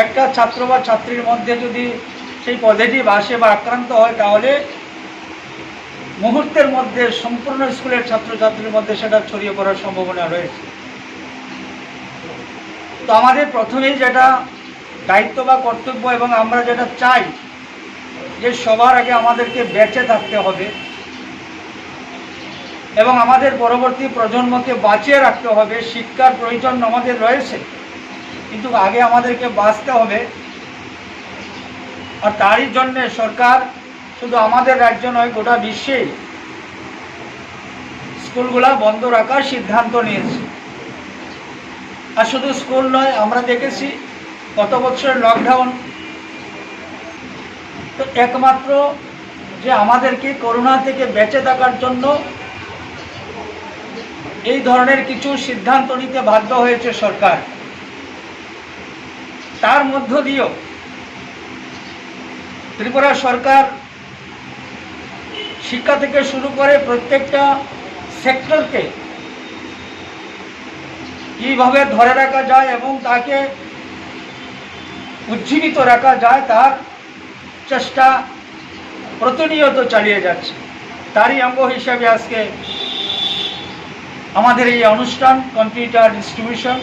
একটা ছাত্র বা ছাত্রীর মধ্যে যদি সেই পজিটিভ আসে বা আক্রান্ত হয়, তাহলে মুহূর্তের মধ্যে সম্পূর্ণ স্কুলের ছাত্রছাত্রীর মধ্যে সেটা ছড়িয়ে পড়ার সম্ভাবনা রয়েছে। তো আমাদের প্রথমেই যেটা দায়িত্ব বা কর্তব্য এবং আমরা যেটা চাই যে সবার আগে আমাদেরকে বেঁচে থাকতে হবে এবং আমাদের পরবর্তী প্রজন্মকে বাঁচিয়ে রাখতে হবে। শিক্ষার প্রয়োজন আমাদের রয়েছে, কিন্তু আগে আমাদেরকে বাঁচতে হবে। আর তারই জন্যে সরকার শুধু আমাদের রাজ্য নয়, গোটা বিশ্বেই স্কুলগুলা বন্ধ রাখার সিদ্ধান্ত নিয়েছে। আর শুধু স্কুল নয়, আমরা দেখেছি গত বছরের লকডাউন, তো একমাত্র যে আমাদেরকে করোনা থেকে বেঁচে থাকার জন্য এই ধরনের কিছু সিদ্ধান্ত নিতে বাধ্য হয়েছে সরকার। তার মধ্য দিয়েও ত্রিপুরা সরকার শিক্ষা থেকে শুরু করে প্রত্যেকটা সেক্টরকে কীভাবে ধরে রাখা যায় এবং তাকে উজ্জীবিত রাখা যায়, তার চেষ্টা প্রতিনিয়ত চালিয়ে যাচ্ছে। তারই অঙ্গ হিসাবে আজকে আমাদের এই অনুষ্ঠান, কম্পিউটার ডিস্ট্রিবিউশন।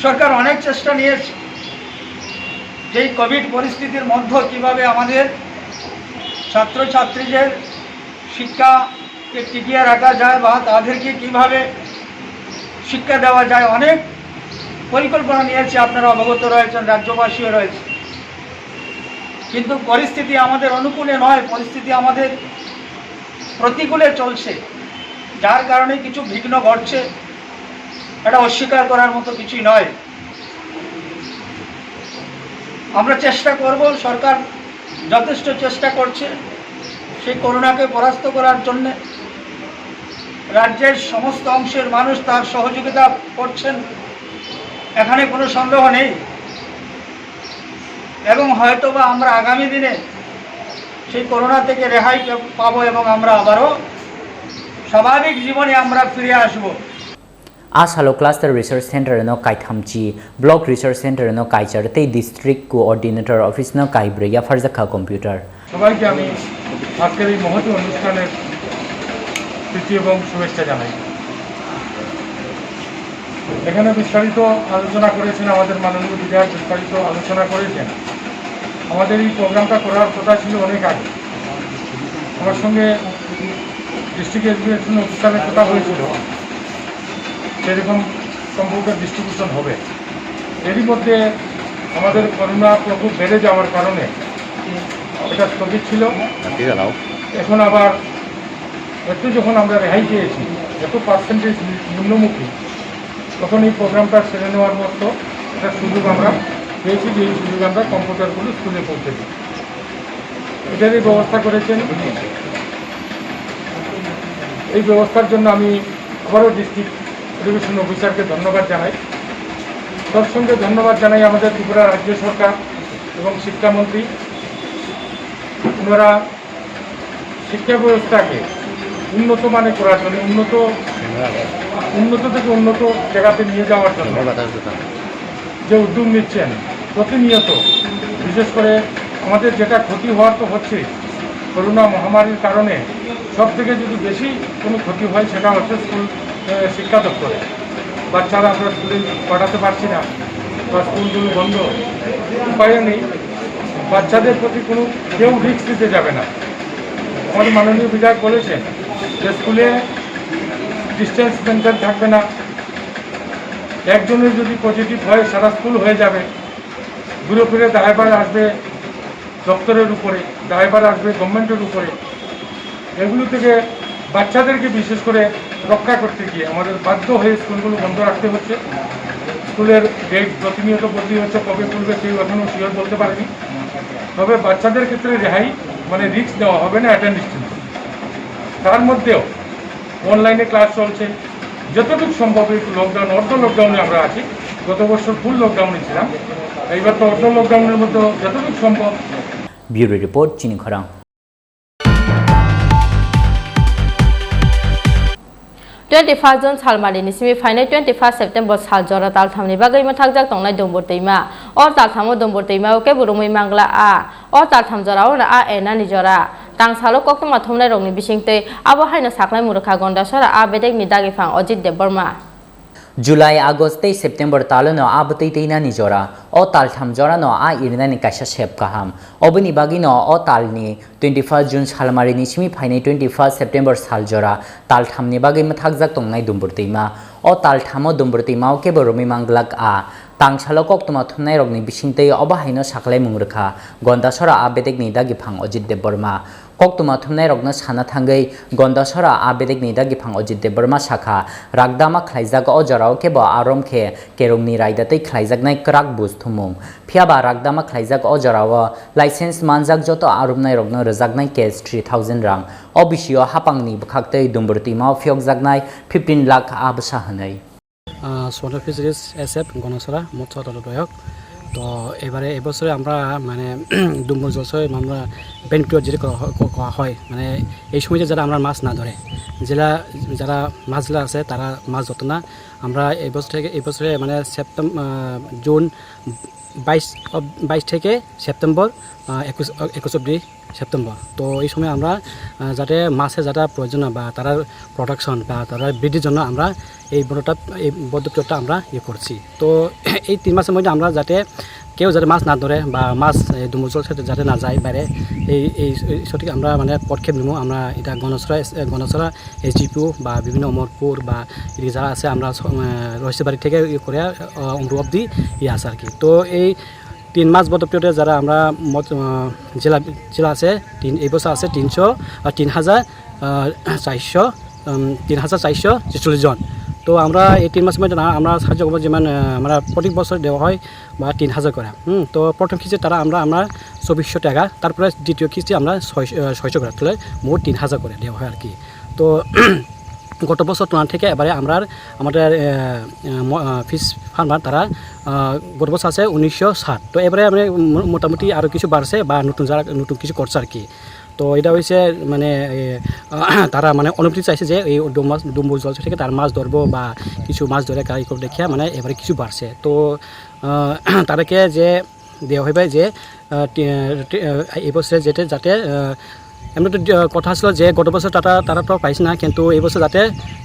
সরকার অনেক চেষ্টা নিয়েছে যে এই কোভিড পরিস্থিতির মধ্যে কিভাবে আমাদের ছাত্রছাত্রীদের শিক্ষাকে টিকিয়ে রাখা যায় বা তাদেরকে কিভাবে শিক্ষা দেওয়া যায়, অনেক পরিকল্পনা নিয়েছে, আপনারা অবগত রয়েছেন, রাজ্যবাসীও রয়েছে। কিন্তু পরিস্থিতি আমাদের অনুকূলে নয়, পরিস্থিতি আমাদের প্রতিকূলে চলছে, যার কারণে কিছু বিঘ্ন ঘটছে, এটা অস্বীকার করার মতো কিছুই নয়। আমরা চেষ্টা করব, সরকার যথেষ্ট চেষ্টা করছে সেই করোনাকে পরাস্ত করার জন্যে। রাজ্যের সমস্ত অংশের মানুষ তার সহযোগিতা করছেন, এখানে কোনো সন্দেহ নেই। এবং হয়তো বা আমরা আগামী দিনে সেই করোনা থেকে রেহাই পে-, পাবো এবং আমরা আবারও স্বাভাবিক জীবনে আমরা ফিরে আসব। A salo Cluster Research Center no kaithamchi, Block Research Center no kaichar tei District Coordinator Office no kaibrwi yapharjakha computer. সবাইকে আমি আজকের এই মহতী অনুষ্ঠানের প্রীতি এবং শুভেচ্ছা জানাই। এখানে বিস্তারিত আলোচনা করেছেন আমাদের মাননীয় বিধায়ক, বিস্তারিত আলোচনা করেছেন। আমাদের এই প্রোগ্রামটা করার কথা ছিল অনেক আগে। আমার সঙ্গে ডিস্ট্রিক্ট এডুকেশন অফিসারের কথা হয়েছিল, সেরকম কম্পিউটার ডিস্ট্রিবিউশন হবে। এরই মধ্যে আমাদের করোনা প্রকোপ বেড়ে যাওয়ার কারণে এটা স্থগিত ছিল। এখন আবার একটু যখন আমরা রেহাই পেয়েছি, এত পার্সেন্টেজ নিম্নমুখী, তখন এই প্রোগ্রামটা সেরে নেওয়ার মতো একটা সুযোগ আমরা পেয়েছি, যে এই সুযোগে আমরা কম্পিউটারগুলো স্কুলে পৌঁছে দিই। এটারই ব্যবস্থা করেছেন। এই ব্যবস্থার জন্য আমি আবারও ডিস্ট্রিক্ট এডুকেশন অফিসারকে ধন্যবাদ জানাই। তার সঙ্গে ধন্যবাদ জানাই আমাদের ত্রিপুরা রাজ্য সরকার এবং শিক্ষামন্ত্রী। ওনারা শিক্ষা ব্যবস্থাকে উন্নত মানে করার জন্য, উন্নত, উন্নত থেকে উন্নত জায়গাতে নিয়ে যাওয়ার জন্য যে উদ্যোগ নিচ্ছেন প্রতিনিয়ত, বিশেষ করে আমাদের যেটা ক্ষতি হওয়ার তো হচ্ছে করোনা মহামারীর কারণে, সব থেকে যদি বেশি কোনো ক্ষতি হয় সেটা হচ্ছে স্কুল, আহ, শিক্ষা দপ্তরে। বাচ্চারা আমরা স্কুলে পাঠাতে পারছি না বা স্কুলগুলো বন্ধ, উপায়ও নেই। বাচ্চাদের প্রতি কোনো কেউ রিস্ক দিতে যাবে না। আমাদের মাননীয় বিধায়ক বলেছেন যে স্কুলে ডিস্টেন্স মেনটেন থাকবে না, একজনের যদি পজিটিভ হয় সারা স্কুল হয়ে যাবে, ঘুরে ফিরে দায়ভার আসবে দপ্তরের উপরে, দায়ভার আসবে গভর্নমেন্টের উপরে। এগুলো থেকে বাচ্চাদেরকে বিশেষ করে রক্ষা করতে গিয়ে আমাদের বাধ্য হয়ে স্কুলগুলো বন্ধ রাখতে হচ্ছে। স্কুলের ডেট প্রতিনিয়ত বদলি হচ্ছে, কবে খুলবে কেউ এখনও শিওর বলতে পারেনি। তবে বাচ্চাদের ক্ষেত্রে রেহাই, মানে রিস্ক নেওয়া হবে না অ্যাটেন্ডেন্স। তার মধ্যেও অনলাইনে ক্লাস চলছে, যতটুকু সম্ভব এই লকডাউন, অর্ধ লকডাউনে আমরা আছি। গত বছর ফুল লকডাউনে ছিলাম, এইবার তো অর্ধ লকডাউনের মধ্যে যতটুকু সম্ভব। Bureau report, Chini Khorang. Twenty first June salmari ni simi phainai twenty first September sal jora talthamni bagwi mwthakjak tongnai Dumbur twima. O talthamo Dumbur twima o kebo romwi mangla a. O taltham jora o a enani jora. Tangsalo koktwma thumnai rokni bisingtwi abo haino saklai murwkha Gondasora a bedekni dagiphang Ajit Debbarma. July, August tei September talono a bwtwi twinani jora. O taltham jorano a irinani kaisa sep kaham. Oboni bagwino o talni twenty first June salmarini simi phainai twenty first September sal jora talthamni bagwi mwthakjak tongnai Dumbur twima. O talthamo Dumbur twimao kebo romwi manglak a. Tangsalo koktwma thumnairokni bisingtwi obo haino saklaimung rwkha Gondasora a bedekni dagiphang Ajit Debbarma. Koktwma thumnairokno sana thangwi Gondasora a bedekni dagiphang Ajit Debbarma sakha, rakdama khlaijak o jorao kebo arom khe kerongni raida tei khlaijaknai kwrak buj thumung. Phiyaba rakdama khlaijak o jorao license manjak joto arumnairokno rwjaknai cash three thousand rang. O bisio hapangni bwkhaktwi Dumbur twimao phiyokjaknai fifteen lakh a bwsa hwnwi. Ah, Swana Fisheries S F Gondasora, মৎস্য তত্ত্বাবধায়ক। তো এবারে এবছরে আমরা মানে ডুম্বুর জলাশয় আমরা বেন টুয়ার যেটা করা হয়, ক-, করা হয়, মানে এই সময় যে যারা আমরা মাছ না ধরে, জেলা, যারা মাছলা আছে তারা মাছ ধরতো না। আমরা এই বছর থেকে, এই বছরে মানে সেপ্টেম-, আহ, জুন বাইশ অব-, বাইশ থেকে সেপ্টেম্বর, আহ, একুশ, একুশ অবধি সেপ্টেম্বর। তো এই সময় আমরা, আহ, যাতে মাছের যাতে প্রয়োজন বা তারার প্রোডাকশন বা তারার বৃদ্ধির জন্য আমরা এই বড়টা, এই বদ্ধ পিরিয়ডটা আমরা ইয়ে করছি। তো এই তিন মাসের মধ্যে আমরা যাতে কেউ যাতে মাছ না ধরে বা মাছ, এ, ডুমুর জল খেতে যাতে না যায় বাইরে, এই, এই, এই সঠিক আমরা মানে পদক্ষেপ নিব। আমরা এটা গণছড়া এস-, এ, গণছড়া এসডিপিও বা বিভিন্ন অমরপুর বা এদিকে যারা আছে আমরা স-, আহ, রহস্যবাড়ি থেকে ইয়ে করে, আহ, অমরু অবধি ইয়ে আছে আর কি। তো এই তিন মাস বদ্ধ পিরিয়ডে যারা আমরা মত-, আহ, জেলা, জেলা আছে তিন, এই বছর আছে তিনশো, আহ, তিন হাজার, আহ, চারশো, উম, তিন হাজার চারশো ছেচল্লিশ জন। তো আমরা এই তিন মাসের মধ্যে না-, আমরা সাহায্য করবো, যেমন, আহ, আমরা প্রত্যেক বছর দেওয়া হয় বা তিন হাজার করে। হুম, তো প্রথম কিস্তি তারা আমরা, আমরা চব্বিশশো টাকা, তারপরে দ্বিতীয় কিস্তি আমরা ছয়, আহ, ছয়শো করে, তাহলে মোট তিন হাজার করে দেওয়া হয় আর কি। তো গত বছর তুলনা থেকে এবারে আমরা, আমাদের, আহ, আহ, ম-, আহ, ফিশ ফার্মার তারা, আহ, গত বছর আছে উনিশশো ষাট, তো এবারে মানে মো-, মোটামুটি আরও কিছু বাড়ছে বা নতুন যারা, নতুন কিছু করছে আর কি। তো এটা হয়েছে মানে, এ, আহ, তারা মানে অনুমতি চাইছে যে এই ডুম মাছ, ডুম্বুর জল থেকে তার মাছ ধরবো বা কিছু মাছ ধরে কারি করে দেখিয়া মানে এবারে কিছু বাড়ছে। তো, আহ, তাদেরকে যে দেওয়া হবে যে, আহ, তি-, আহ, তি-, আহ, এই বছরে যেটা যাতে, আহ, এমনি তো, আহ, কথা ছিল যে গত বছর তারা, তারা তো পাইছে না, কিন্তু এই বছর যাতে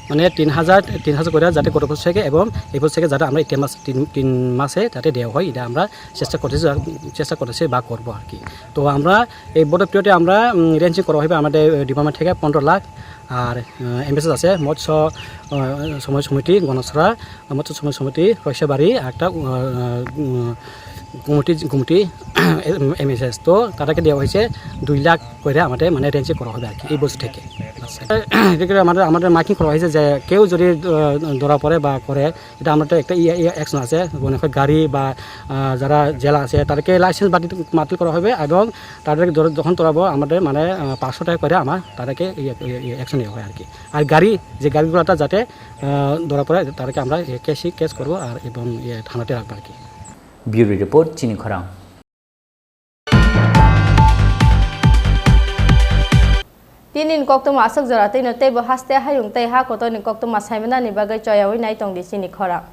মানে তিন হাজার, তিন হাজার করে যাতে গত বছর থেকে এবং এই বছর থেকে যাতে আমরা এই তিন মাস, তিন, তিন মাসে যাতে দেওয়া হয়, এটা আমরা চেষ্টা করতেছি, চেষ্টা করতেছি বা করবো আর কি। তো আমরা এই বড় পিরিয়ডে আমরা, উম, রেঞ্জিং করা হবে আমাদের, আহ, ডিপার্টমেন্ট থেকে পনেরো লাখ, আর, আহ, এমএসএস আছে মৎস্য, আহ, সময় সমিতি গণছড়া, মৎস্য সময় সমিতি রহস্যবাড়ি, আর একটা, আহ, উম, গুমটি, গুমটি এমএসএস। তো তাদেরকে দেওয়া হয়েছে দুই লাখ করে আমাদের মানে রেঞ্জে করা হবে আর কি এই বছর থেকে। আচ্ছা। এদিকে আমাদের, আমাদের মার্কিং করা হয়েছে যে কেউ যদি, আহ, ধরা পড়ে বা করে, এটা আমাদের একটা ইয়ে, ইয়ে অ্যাকশন আছে, মনে হয় গাড়ি বা, আহ, যারা জেলা আছে তাদেরকে লাইসেন্স বাতিল, বাতিল করা হবে এবং তাদের ধরে যখন ধরাবো আমাদের মানে, আহ, পাঁচশো টাকা করে আমার তাদেরকে ইয়ে, ইয়ে, ইয়ে অ্যাকশন নেওয়া হয় আর কি। আর গাড়ি, যে গাড়িগুলোটা যাতে, আহ, ধরা পড়ে তাদেরকে আমরা ইয়ে কেসই কেস করবো আর এবং ইয়ে থানাতে রাখবো আর কি। Bureau report, Chini Khorang. Tini ni koktwma aswk jora twino teibo haste hayung tei ha kotorni koktwma saimanani bagwi choyaui nai tongdi chini khorang.